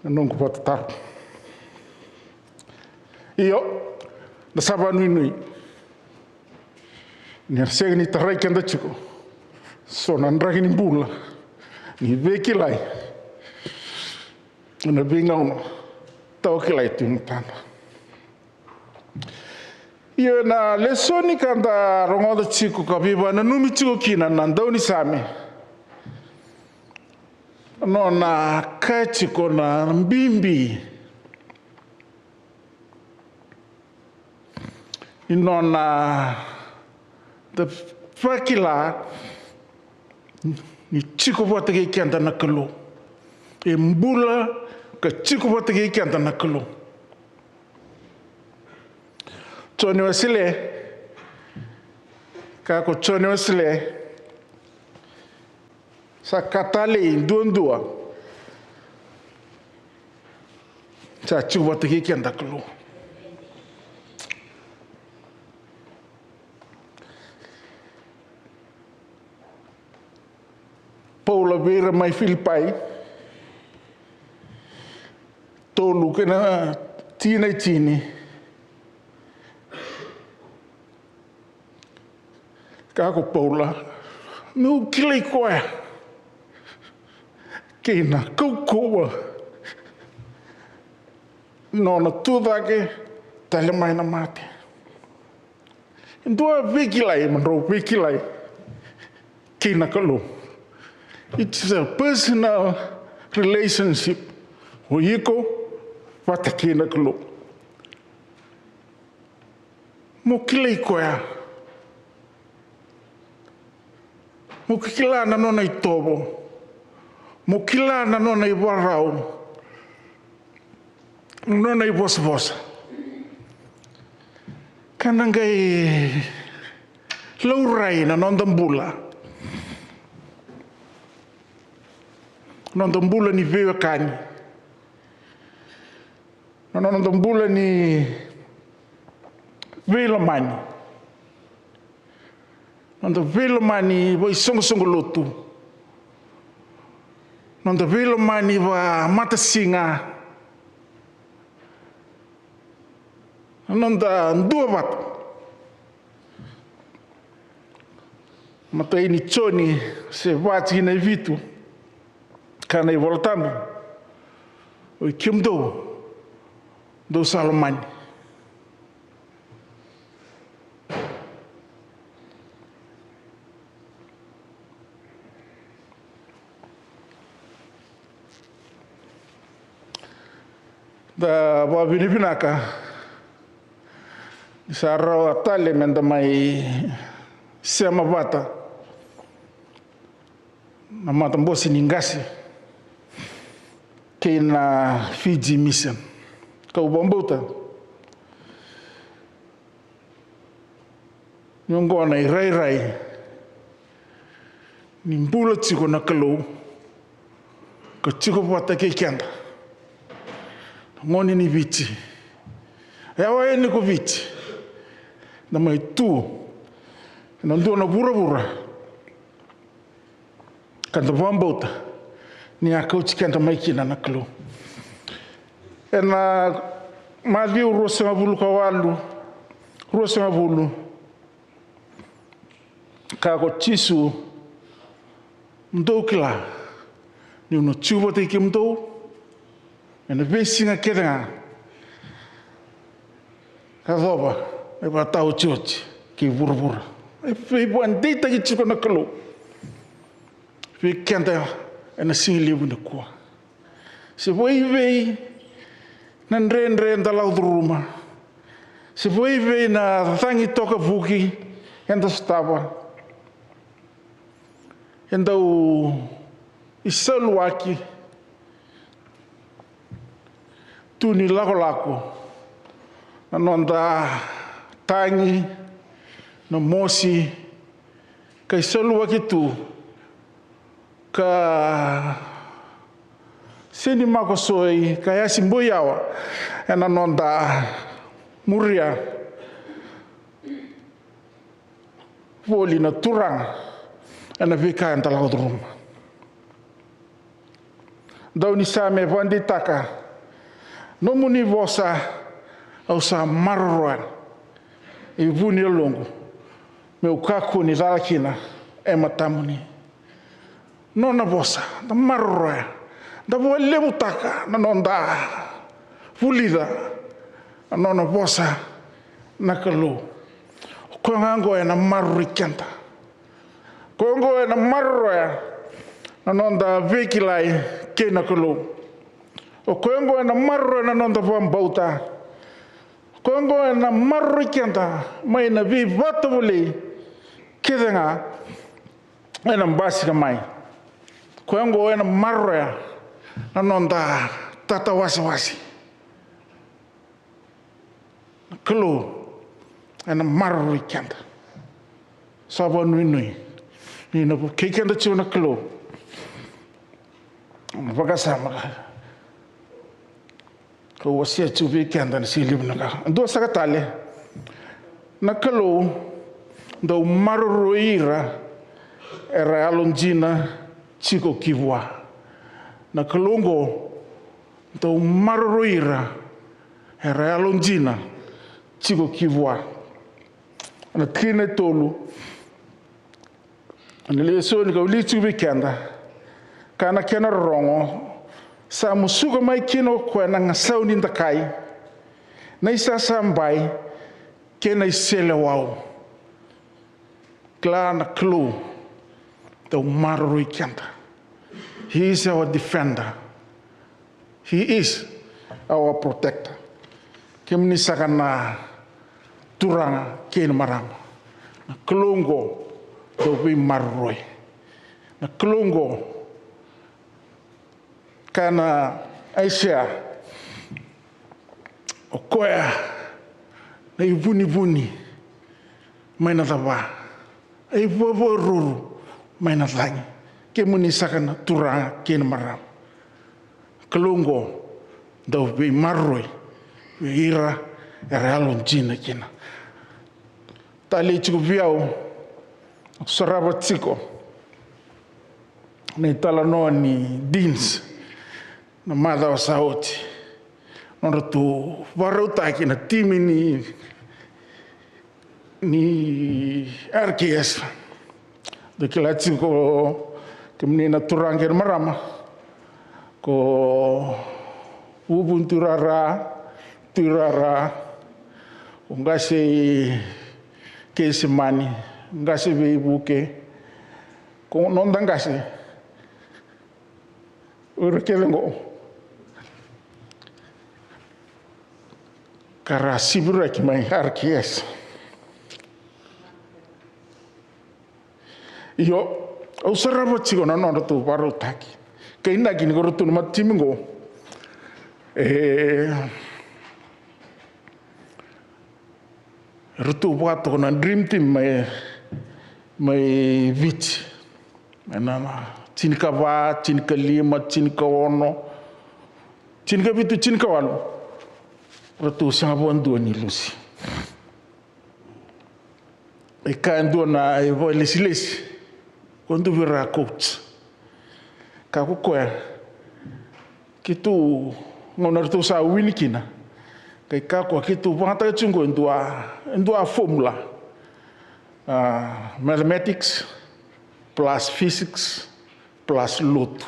na noqu vakatataro. Io, da sa vakanuinui ni na sega ni tarai keda tiko so na draki ni bula ni veikilai ena veigauna tawa kilai tu e matada. Io, ena lesoni ka da rogoca tiko ka veivakananumi tiko kina na daunisame, nona kaya tiko na bibi ni nona da vakila ni tiko vata kei keda na Kalou. E bula ka tiko vata kei keda na Kalou. Joni Wesele, ka ko Joni Wesele, sa ka talei duadua sa tiko vata kei keda na Kalou. Paula vei ira mai Filipai, tolu kei na tini, tini. Kaya ko Paula, meu kilai koya kei na kaukauwa nona tucake tale mai na mate. E dua veikilai, mo drau veikilai kei na Kalou. It's a personal relationship o iko vata kei na Kalou. Mo kilai koya. Mo kila na nona itovo. Mo kila na nona ivakarau. Nona ivosavosa. Ka na qai laurai na noda bula. Noda bula ni veiwekani. Na noda bula ni veilomani. Noda veilomani vaisoqosoqo lotu. Noda veilomani vamatasiga. Noda duavata. Matai ni Joni se va tikina e vitu. Kaya na iVolatabu, oi kemudou dou sa lomani. Da vakavinavinaka ni sa rawa tale me da mai sema vata na matabose ni qase kei na Fiji Mission. Kau vakabauta ni oqo na irairai ni bula tiko na Kalou ka tiko vata kei keda na gone ni Viti. E yawa yani ko Viti, da mai tu ena dua na vuravura ka da vakabauta ni a kauti keda mai kina na Kalou. Ena Maciu ruasagavulu ka walu, ruasagavulu, kaya ko Jisu, dou kila niu na jiu vata kei kemudou ena veisiga kece ga ka yacova na ivakataotioti kei vuravura. E veivakadeitaki tiko na Kalou vei keda ena sigalevu nikua. Se vaivei na dredre eda lako curuma, se vaivei na cagi toka vuki eda sotava, e dau isaluaki tu ni lakolako na noda tagi, na mosi, ka isaluaki tu ka seni makosoi ka yasi boi yawa ena noda muria voli na Turaga ena veika eda lako curuma. Dau ni sa me vakadeitaka nomuni vosa au sa maroroya e vu ni yaloqu, meu kakua ni cala kina e matamuni. Nona vosa da maroroya, da vakalevutaka na noda vulica na nona vosa na Kalou. O koya ga oqo ena maroroi keda. O koya oqo ena maroroya na noda veikilai kei na Kalou. O koya oqo ena maroroya na noda vakabauta. O koya oqo ena maroroi keda mai na veivakatovolei kece ga ena basika mai. O koya oqo ena maroroya na noda tatawasewase. Na Kalou ena maroroi keda. Sa vakanuinui ni na vukei keda tiko na Kalou. Na vakasama ka kau wasea tiko vei keda na siga levu na ka. Dua saka tale, na Kalou dau maroroi ira era yalodina tiko ki vua. Na Kalou oqo dau maroroi ira era yalodina tiko ki vua. Na tikina e tolu, Na lesoni ka wilika tiko vei keda, ka na kena rorogo, sa musuka mai kina o koya na gasau ni dakai, na isasabai kei na iseleiwau. Kila na Kalou dau maroroi keda. He is our defender. He is our protector. Kemuni saka na turaga kei na marama, na Kalou oqo dau veimaroroi. Na Kalou oqo, kaya na Aisea, o koya na ivunivuni mai na cava, a ivuavuaruru mai na cagi. Kemuni saka na turaga kei na marama, Kalou oqo dau veimaroroi vei ira era yalodina kina. Talei tiko vei au, sarava tiko na italanoa ni Deans na macawa sa oti, nodratou vakarautaki na timi ni, ni R K S. Dou kila tiko, kemuni na turaga kei na marama, ko Vuvu Tuirara, Tuirara, ko qase i Keisemani, qase veivuke, ko noda qase, o ira kece oqo ka ra siviraki mai R K S. Io, au sarava tiko na nodratou vakarautaki. Ka inaki ni ko ratou na matimi oqo, e, ratou vakatoka na Dream Team mai, mai Viti. Ena, na tinikava, tinikalima, tinikaono, tinikavitu, tinikawalu, ratou sega vakadua ni lusi. E kaya e dua na ivakalesilesi, ko dua vei ira coach, ka ko koya, keitou, gauna ratou sa wini kina, qai kaya o koya, keitou vakayagataka tiko oqo e dua, e dua formula. A, mathematics plus physics plus lotu.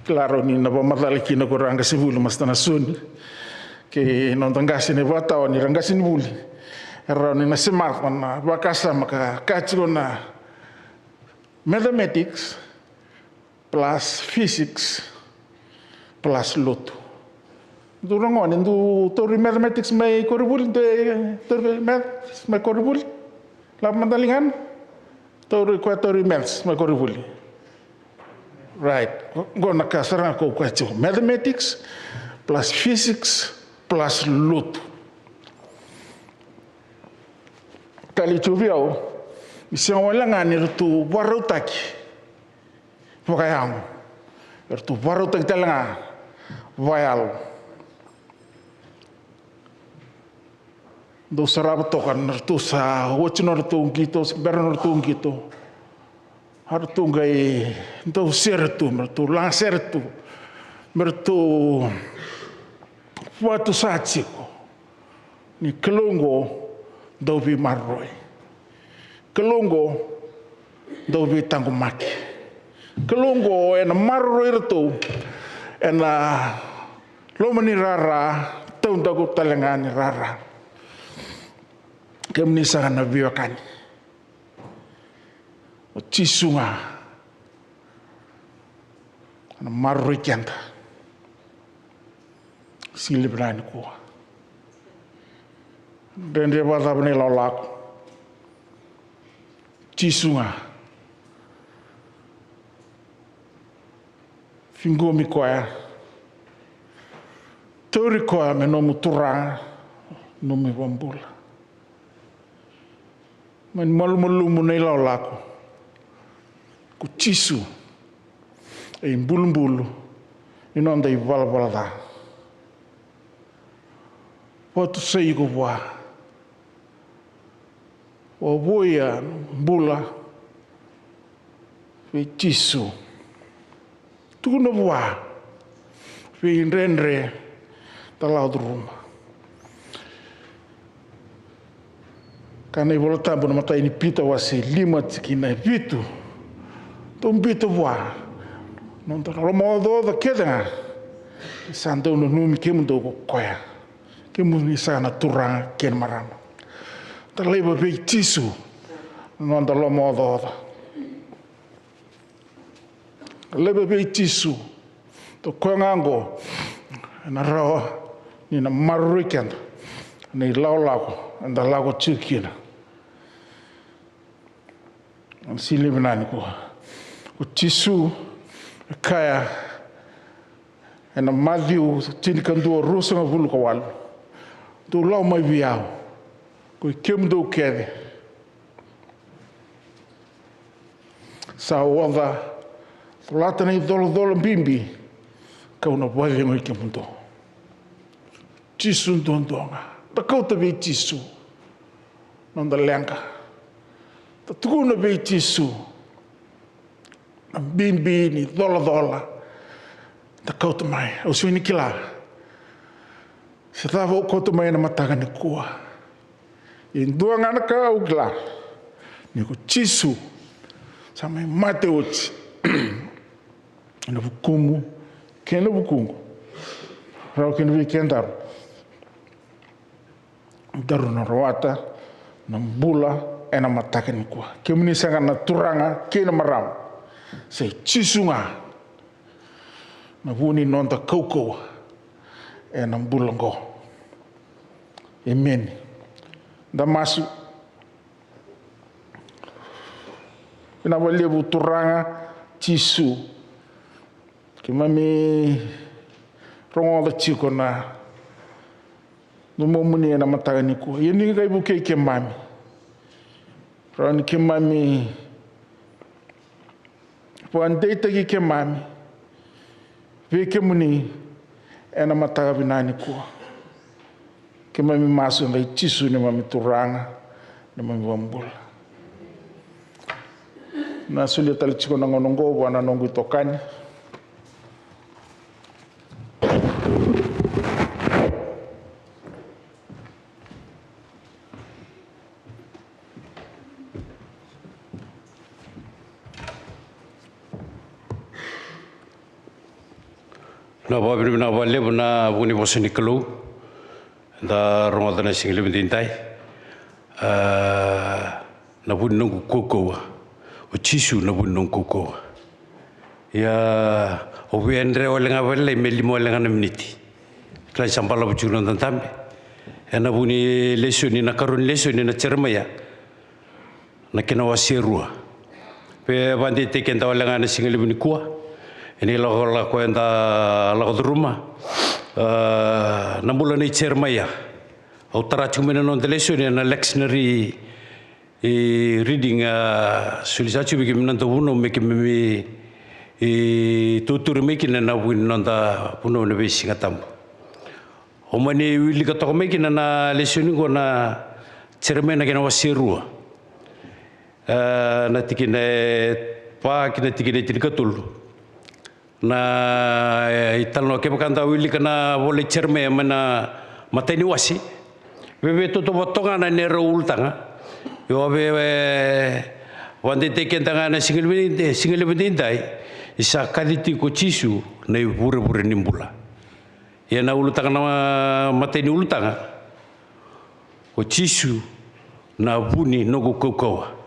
Kila, rawa ni na vakamacala kina ko ira qasenivuli, Master Nasoni, kei noda qase na ivakatawa ni ra qasenivuli, e rawa ni na semata na vakasama ka kaya tiko na mathematics plus physics plus lotu. Dou rogoca, dou tauri mathematics mai koronivuli, dou tauri maths mai koronivuli. Lako mada ligana. Tauri koya, tauri maths mai koronivuli. Right. Qo na ka sara ga ko koya tiko. Mathematics plus physics plus lotu. Ka levu tiko vei au, ni sega wale ga ni ratou vakarautaki vakayago, eratou vakarautaki tale ga vakayalo. Dou sarava toka na ratou sa oti nodratou qito, se bera nodratou qito, a ratou qai dau sere tu, me ratou laga sere tu, me ratou vakatusa tiko ni Kalou oqo dau veimaroroi. Kalou oqo dau veitaqomaki. Kalou oqo ena maroroi iratou ena loma ni rara, taudaku tale ga ni rara. Kemuni saka na veiwekani, o Jisu ga ena maroroi keda. Siga levu nikua, dredre vakacava na ilakolako, Jisu ga. Ciqomi koya, tauri koya me nomu Turaga, nomu iVakabula. Mani malumalumu na ilakolako. Ko Jisu e ibulubulu ni noda ivalavala ca. Vakatusai iko vua. Vakavouya na bula vei Jisu. Tukuna vua veidredre da lako curuma. Kaya na iVolatabu na imatai ni Pita wase lima tikina e vitu. Dou biuta vua na noda lomaocaoca kece ga. Sa dau nanumi kemudou ko koya. Kemuni saka na turaga kei na marama. Da laiva vei Jisu na noda lomaocaoca. Da laiva vei Jisu. Da koya ga oqo ena rawa ni na maroroi keda na ilakolako eda lako tiko kina. Sili vinani ko, ko Jisu e kaya ena Maciu tinikadua ruasagavulu ka walu: Dou lako mai vei au, ko i kemudou kece sa oca, colata na icolacola bibi, kau na vakacegui kemudou. Jisu duadua ga. Da kauta vei Jisu na noda leqa. Da tukuna vei Jisu na bibi ni colacola. Da kauta mai. Au sega ni kila se cava au kauta mai ena mataka nikua. E dua ga na ka au kila, ni ko Jisu sa mai mate oti ena vukumu kei na vukuqu. Rawa kina vei kedaru, daru na rawata na bula ena mataka nikua. Kemuni saka na turaga kei na marama, sa i Jisu ga na vu ni noda kaukauwa ena bula oqo. Emeni. Da masu. Vinaka vakalevu Turaga Jisu. Keimami rogoca tiko na nomuni ena mataka nikua. Ia ni qai vukei keimami. Rawa ni keimami vakadeitaki keimami vei kemuni ena mataka vinaka nikua. Keimami masu ena yaca i Jisu neimami Turaga, neimami iVakabula. Na solia tale tiko na gauna oqo vua na noqu itokani. Na vakavinavinaka vakalevu na vuku ni vosa ni Kalou da rogoca na siga levu edaidai. A, na vu ni noqu kaukauwa. O Jisu na vu ni noqu kaukauwa. Ia, au via yadra wale ga vakalailai me lima wale ga na miniti. Kila ni sa balavu tiko na noda dabe ena vu ni lesoni, na karua ni lesoni na Jeremaia, na kena wase e rua. Via vakadeitaki keda wale ga ena siga levu nikua ena ilakolako eda lako curuma, a, na bula nei Jeremaia. Au tara tiko mai na noda lesoni ena lectionary, e, reading, a, soli sa tiko vei keimami na noda vunau me keimami, e, tautauri mai kina ena vu ni noda vunau ena veisiga tabu. Au mani wilika toka mai kina na lesoni oqo na Jeremaia na kena wase e rua, e, na tikina e va ki na tikina e tinikatolu. Na, e, italanoa, kevaka da wilika na vola i Jeremaia mai na imatai ni wase, veve tautauvata toka ga na neirau ulutaga. Io, veve, e, vakadeitaki keda ga ena siga levu, e, siga levu edaidai, ni sa kaci tiko ko Jisu na ivurevure ni bula. Ia na ulutaga na imatai ni ulutaga, ko Jisu na vu ni noqu kaukauwa.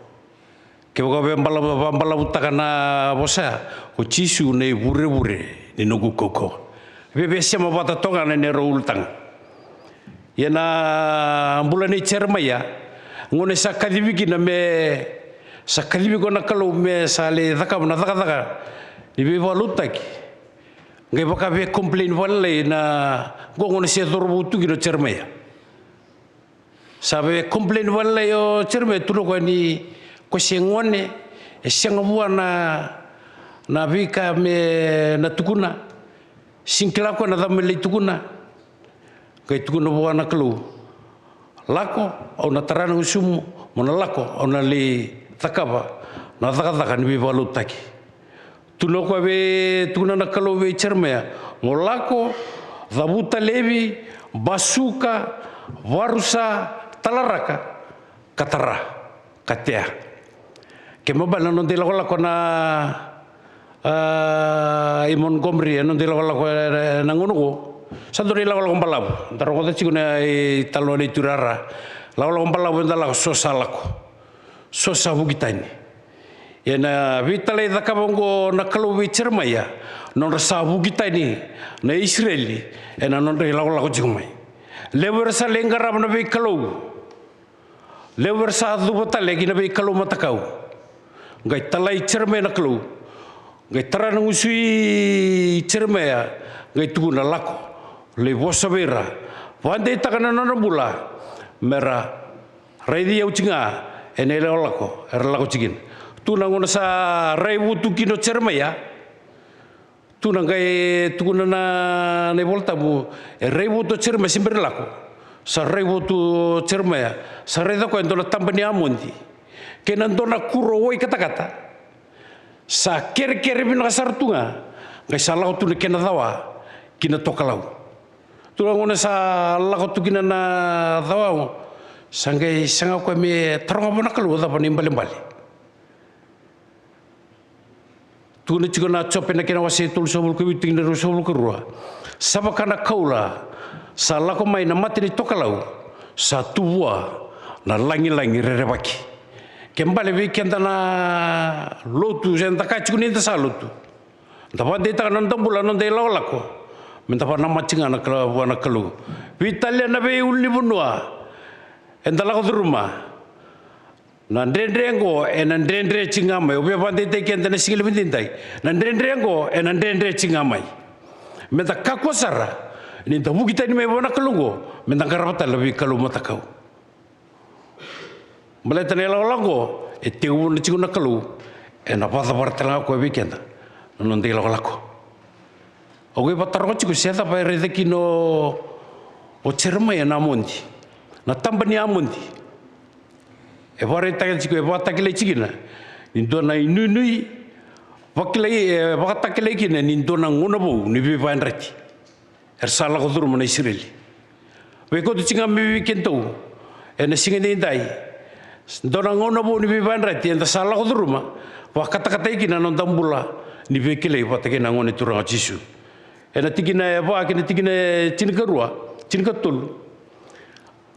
Kevaka via bala-, vakabalavutaka na vosa, ko Jisu na ivurevure ni noqu kaukauwa. Veve sema vata toka ga na neirau ulutaga. Ia na bula nei Jeremaia, gauna sa kacivi kina me, sa kacivi koya na Kalou me sa lai cakava na cakacaka ni veivakalotutaki. Qai vaka via complain vakalailai na, qo gauna se cauravou tu kina o Jeremaia. Sa via complain vakalailai o Jeremaia, tukuna o koya ni ko se gone, e sega vua na, na veika me na tukuna, sega ni kila o koya na cava me lai tukuna. Qai tukuna vua na Kalou, lako, au na tara na gusumu, mo na lako, au na lai cakava na cakacaka ni veivakalotutaki. Tukuna o koya vei, tukuna na Kalou vei Jeremaia, mo lako, cavuta laivi, basuka, varusa, talaraka, ka tara, ka tea. Kena ibalebale na noda ilakolako na, A, i Montgomery, e noda ilakolako e, e, na gauna oqo. Sa dua na ilakolako balavu. Da rogoca tiko na italanoa nei Tui Rara. Lakolako balavu eda lako, so sa lako. So sa vuki tani. Ena veitalai cakava oqo na Kalou vei Jeremaia, nodra sa vuki tani na Isireli ena nodra ilakolako tiko mai. Levu era sa lai qarava na veikalou. Levu era sa cuva tale ki na veikalou matakau. Qai talai Jeremaia na Kalou. Qai tara na gusu i Jeremaia, qai tukuna, lako, lai vosa vei ira. Vakadeitaka na nodra bula, me ra raici au tiko ga ena ilakolako era lako tiko kina. Tu na gauna sa raivotu kina o Jeremaia. Tu na qai tukuna na, na iVola Tabu, e raivotu o Jeremaia, se bera ni lako. Sa raivotu o Jeremaia, sa raica o koya e dua na taba ni amodi kei na dua na kuro wai katakata. Sa kerekere vinaka sara tu ga, qai sa lako tu na kena cawa ki na tokalau. Tu na gauna sa lako tu kina na cawa, sa qai saga o koya me taroga vua na Kalou cava na ibalebale. Tukuna tiko na Jope na kena wase e tolusagavulu ka vitu, tikina e ruasagavulu ka rua. Sa vaka na kaula sa lako mai na mata ni tokalau, sa tu vua na lagilagi rerevaki. Ke bale vei keda na lotu, se da kaya tiko ni da sa lotu, da vakadeitaka na noda bula, na noda ilakolako, me da vakanamata tiko ga na Kalou, vua na Kalou. Veitalia na veiulunivanua eda lako curuma. Na dredre oqo ena dredre tiko ga mai. Au via vakadeitaki keda ena siga levu edaidai. Na dredre oqo ena dredre tiko ga mai. Me da kakua sara ni da vuki tani mai vua na Kalou oqo, me da qarava tale na veikalou matakau. Baleta na ilakolako oqo e tekivu tiko na Kalou, ena vakacavara tale ga o koya vei keda na noda ilakolako. Au qai vakataroga tiko se cava e raica kina o Jeremaia na amodi, na taba ni amodi. E vakaraitaka tiko, e vakatakilai tiko kina ni dua na inuinui, vakilai, e vakatakilai kina ni dua na gauna vou ni veivakayadrati era sa lako curuma na Isireli. Veikauti tiko ga mai vei kedatou ena siga edaidai, dua na gauna vou ni veivakayadrati eda sa lako curuma, vakatakatai kina na noda bula ni veikilai vata kei na Gone Turaga o Jisu. Ena tikina e va kei na tikina e tinikarua, tinikatolu.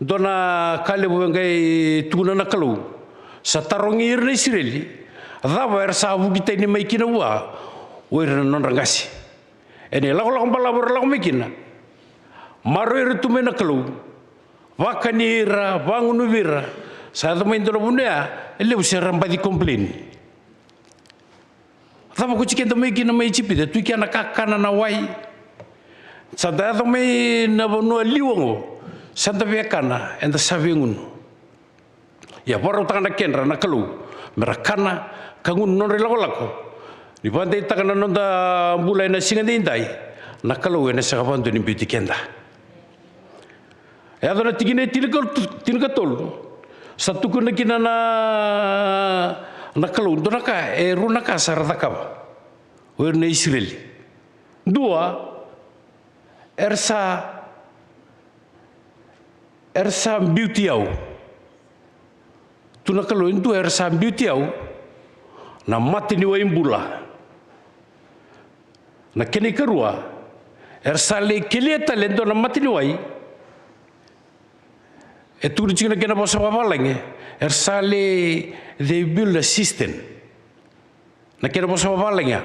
Dua na ka levu e qai tukuna na Kalou. Sa tarogi ira na Isireli, cava era sa vuki tani mai kina vua o ira na nodra qase. Ena ilakolako balavu era lako mai kina, maroroi ira tu mai na Kalou, vakani ira, vagunuvi ira. Sa yaco mai dua na vanua ya, e levu se ra baci complain. Cava ko tiko keda mai kina mai Ijipita, tu kina na kakana, na wai. Sa da yaco mai na vanua liwa oqo, sa da via kana, eda sa via gunu. Ia vakarautaka na kedra na Kalou me ra kana ka gunu na nodra ilakolako. Ni vakadeitaka na noda bula ena siga edaidai, na Kalou ena sega vakadua ni biuti keda. E yaco na tikina e tinikatolu, tinikatolu. Sa tukuna kina na, na Kalou, dua na ka, e rua na ka sa ra cakava o ira na Isireli. Dua, era sa, era sa biuti au. Tu na Kalou, e dua, era sa biuti au na mata ni wai bula. Na kena ikarua, era sa lai kelia tale e dua na mata ni wai. E tukuni tiko na kena vosa vavalagi, era sa lai, they build a cistern. Na kena vosa vavalagi ya.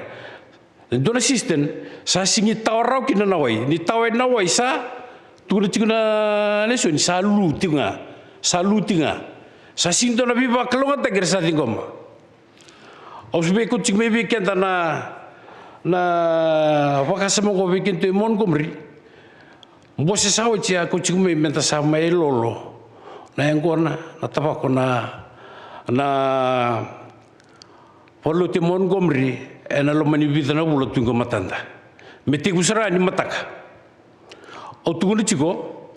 E dua na cistern, sa sigi tawa rawa kina na wai. Ni tawa na wai sa, tukuna tiko na lesoni, sa lu tiko ga. Sa lu tiko ga. Sa sigi dua na veivakalougatataki era sa ciqoma. Au sa veikauti tiko mai vei keda na, na vakasama oqo vei kedatou e Montgomery. Bose sa oti a kauti tiko mai me da sa mai lolo na yaqona, na tavako, na, na valenilotu e Montgomery ena loma ni vica na vula tu qo e matada. Me tekivu sara ga ni mataka. Au tukuna tiko,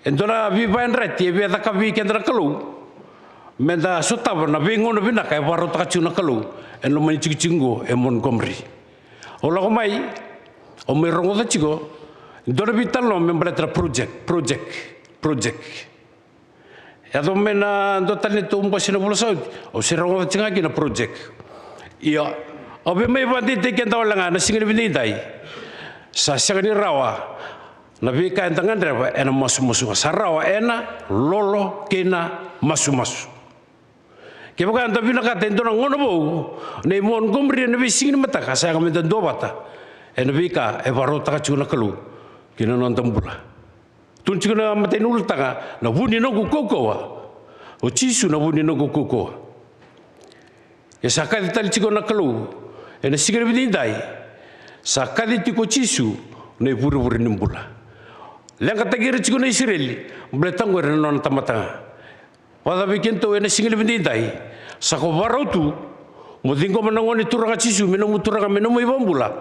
e dua na veivakayadrati e via caka vei keda na Kalou, me da sotava na veigauna vinaka e vakarautaka tiko na Kalou ena loma ni tikotiko oqo e Montgomery. Au lako mai, au mai rogoca tiko e dua na veitalanoa me baleta na project, project, project. Yaco mai na dua tale na neitou bose na vula sa oti, au se rogoca tiko ga kina project. Ia, Au via mai vakadeitaki keda wale ga ena siga ni vidaidai. Sa sega ni rawa na veika eda gadreva ena masumasu ga, sa rawa ena lolo kei na masumasu. Kevaka eda vinakata e dua na gauna vou na i Montgomery ena veisiga ni mataka, sa yaga meda duavata ena veika e vakarautaka tiko na Kalou ki na noda bula. Tukuna tiko na matai ni ulutaga, na vu ni noqu kaukauwa. O Jisu na vu ni noqu kaukauwa. E sa kaci tale tiko na Kalou ena siga ni vidaidai. Sa kaci tiko o Jisu na i vurevure ni bula. Leqataki ira tiko na Isireli, baleta oqo era na nona tamata ga. Vakacava vei kedatou ena siga ni vidaidai? Sa ko vakarau tu mo ciqoma na Gone Turaga Jisu me nomu Turaga, me nomu iVakabula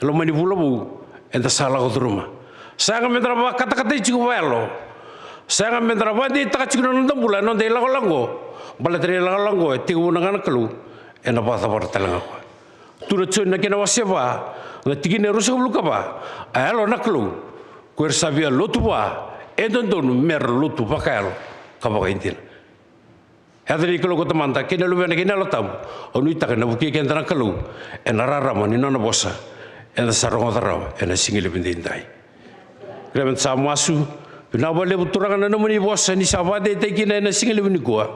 e loma ni vula vou eda sa lako curuma. Sa yaga meda na vakatakatai tiko vakayalo. Sa yaga meda na vakadeitaka tiko na noda bula ena noda ilakolako, baleta na ilakolako e tekivu na ga na Kalou, ena vakacavara tale ga o koya. Tukuna o Joni na kena wase va, na tikina e ruasagavulu ka va: A Yalo na Kalou, ko ira sa via lotu vua e dodonu mera lotu vakayalo ka vakaidina. Yaca ni Kalou ko Tamada kei na Luvena kei na Yalo Tabu, au nuitaka ni na vukei keda na Kalou ena rarama ni nona vosa eda sa rogoca rawa ena siga ni vidaidai. Kerea meda sa masu. Vinaka vakalevu Turaga na nomuni vosa ni sa vakadeitaki kina ena siga levu nikua.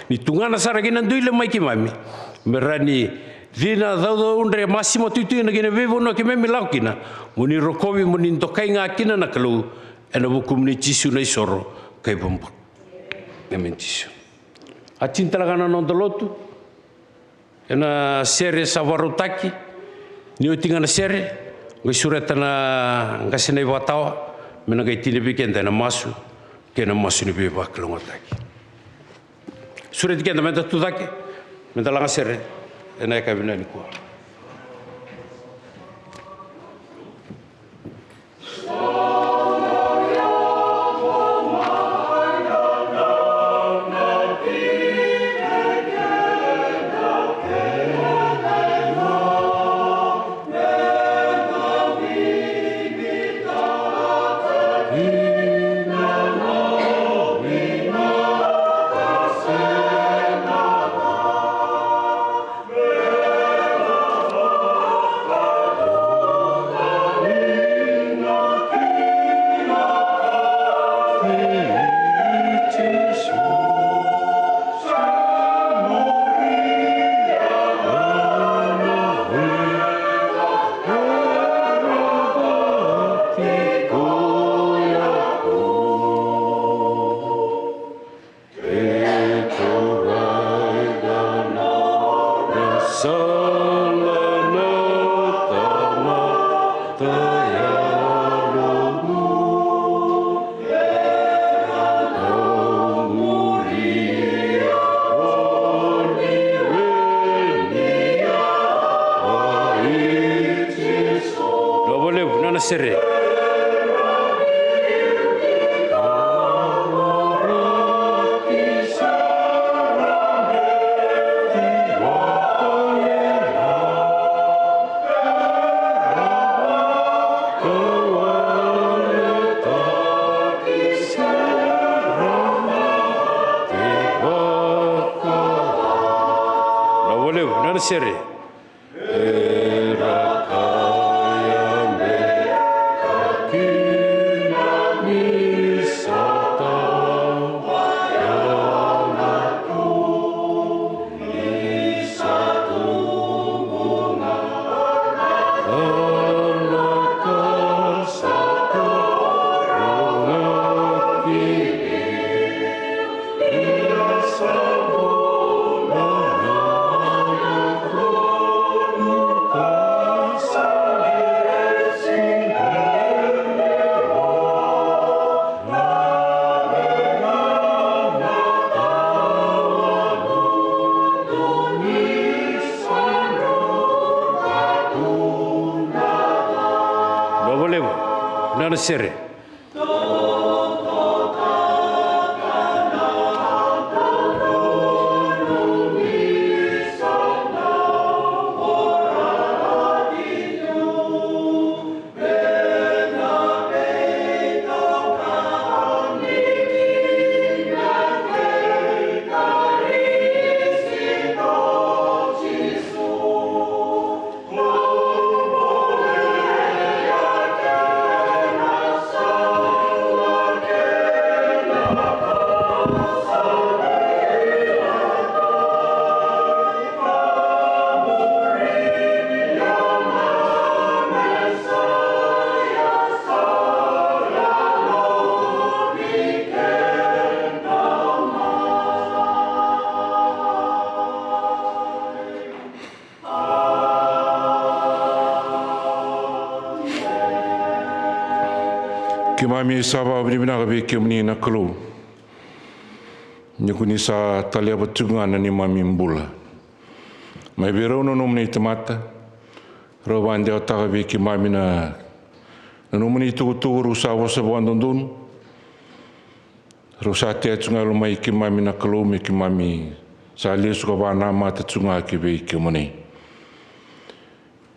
Ni tugana sara ki na dui le mai keimami me rawa ni cina caucaudre, masima tuitui na kena veivanua keimami lako kina. Mo ni rokovi, mo ni dokai ga kina na Kalou, ena vukumuni Jisu na isoro ka ivakabula. Emeni Jisu. A tini tale ga na noda lotu. Ena sere sa vakarautaki. Ni oti ga na sere, qai sureta na qase na ivakatawa me na qai tini vei keda ena masu kei na masu ni veivakalougatataki. Sureti keda meda tucake, meda laga sere ena yakavi nikua. Vinaka vakalevu na sere. Vinaka vakalevu na sere. Vinaka vakalevu na sere. Keimami sa vakavinavinaka vei kemuni na Kalou, ni ko ni sa taleva tiko ga na neimami bula mai vei rau na nomuni tamata. Rau vakadewataka vei keimami na, na nomuni tukutuku, rau sa vosa vakadodonu. Rau sa tea tiko ga e lomai keimami na Kalou, me keimami sa lesu ka vakanamata tiko ga ki vei kemuni.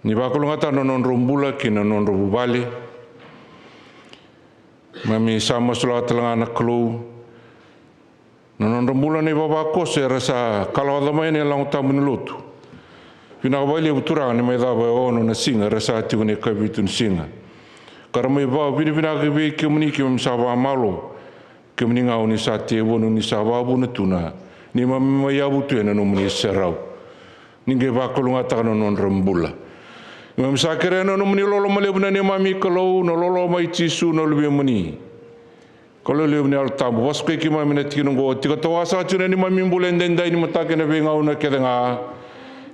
Ni vakalougatataka na nodrau bula kei na nodrau vuvale. Keimami sa masulaka tale ga na Kalou na nodra bula na ivavakoso era sa kalawa mai ena ilago tabu ni lotu. Vinaka vakalevu Turaga, ni mai cava e ono na siga era sa tiko na ikavitu ni siga. Ka ra mai vakavinavinaka vei kemuni, keimami sa vakamalua. Kemuni ga o ni sa tevoni, o ni sa vakavuna tu na neimami mai yavu tu ena nomuni serau. Ni qai vakalougatataka na nodra bula. Keimami sa kerea na nomuni loloma levu na neimami Kalou, na loloma i Jisu na Luvemuni. Kalou levu ni Yalo Tabu, vakasukai keimami na tikina oqo, tiko tawa saka tiko na neimami bula edaidai, ni mataka kei na veigauna kece ga.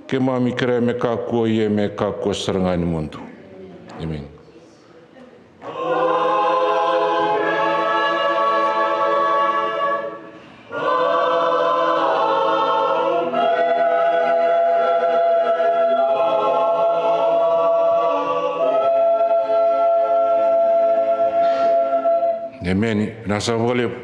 Keimami kerea me kakua, ia me kakua sara ga ni mudu. Emeni. Emeni. Vinaka saka vakalevu.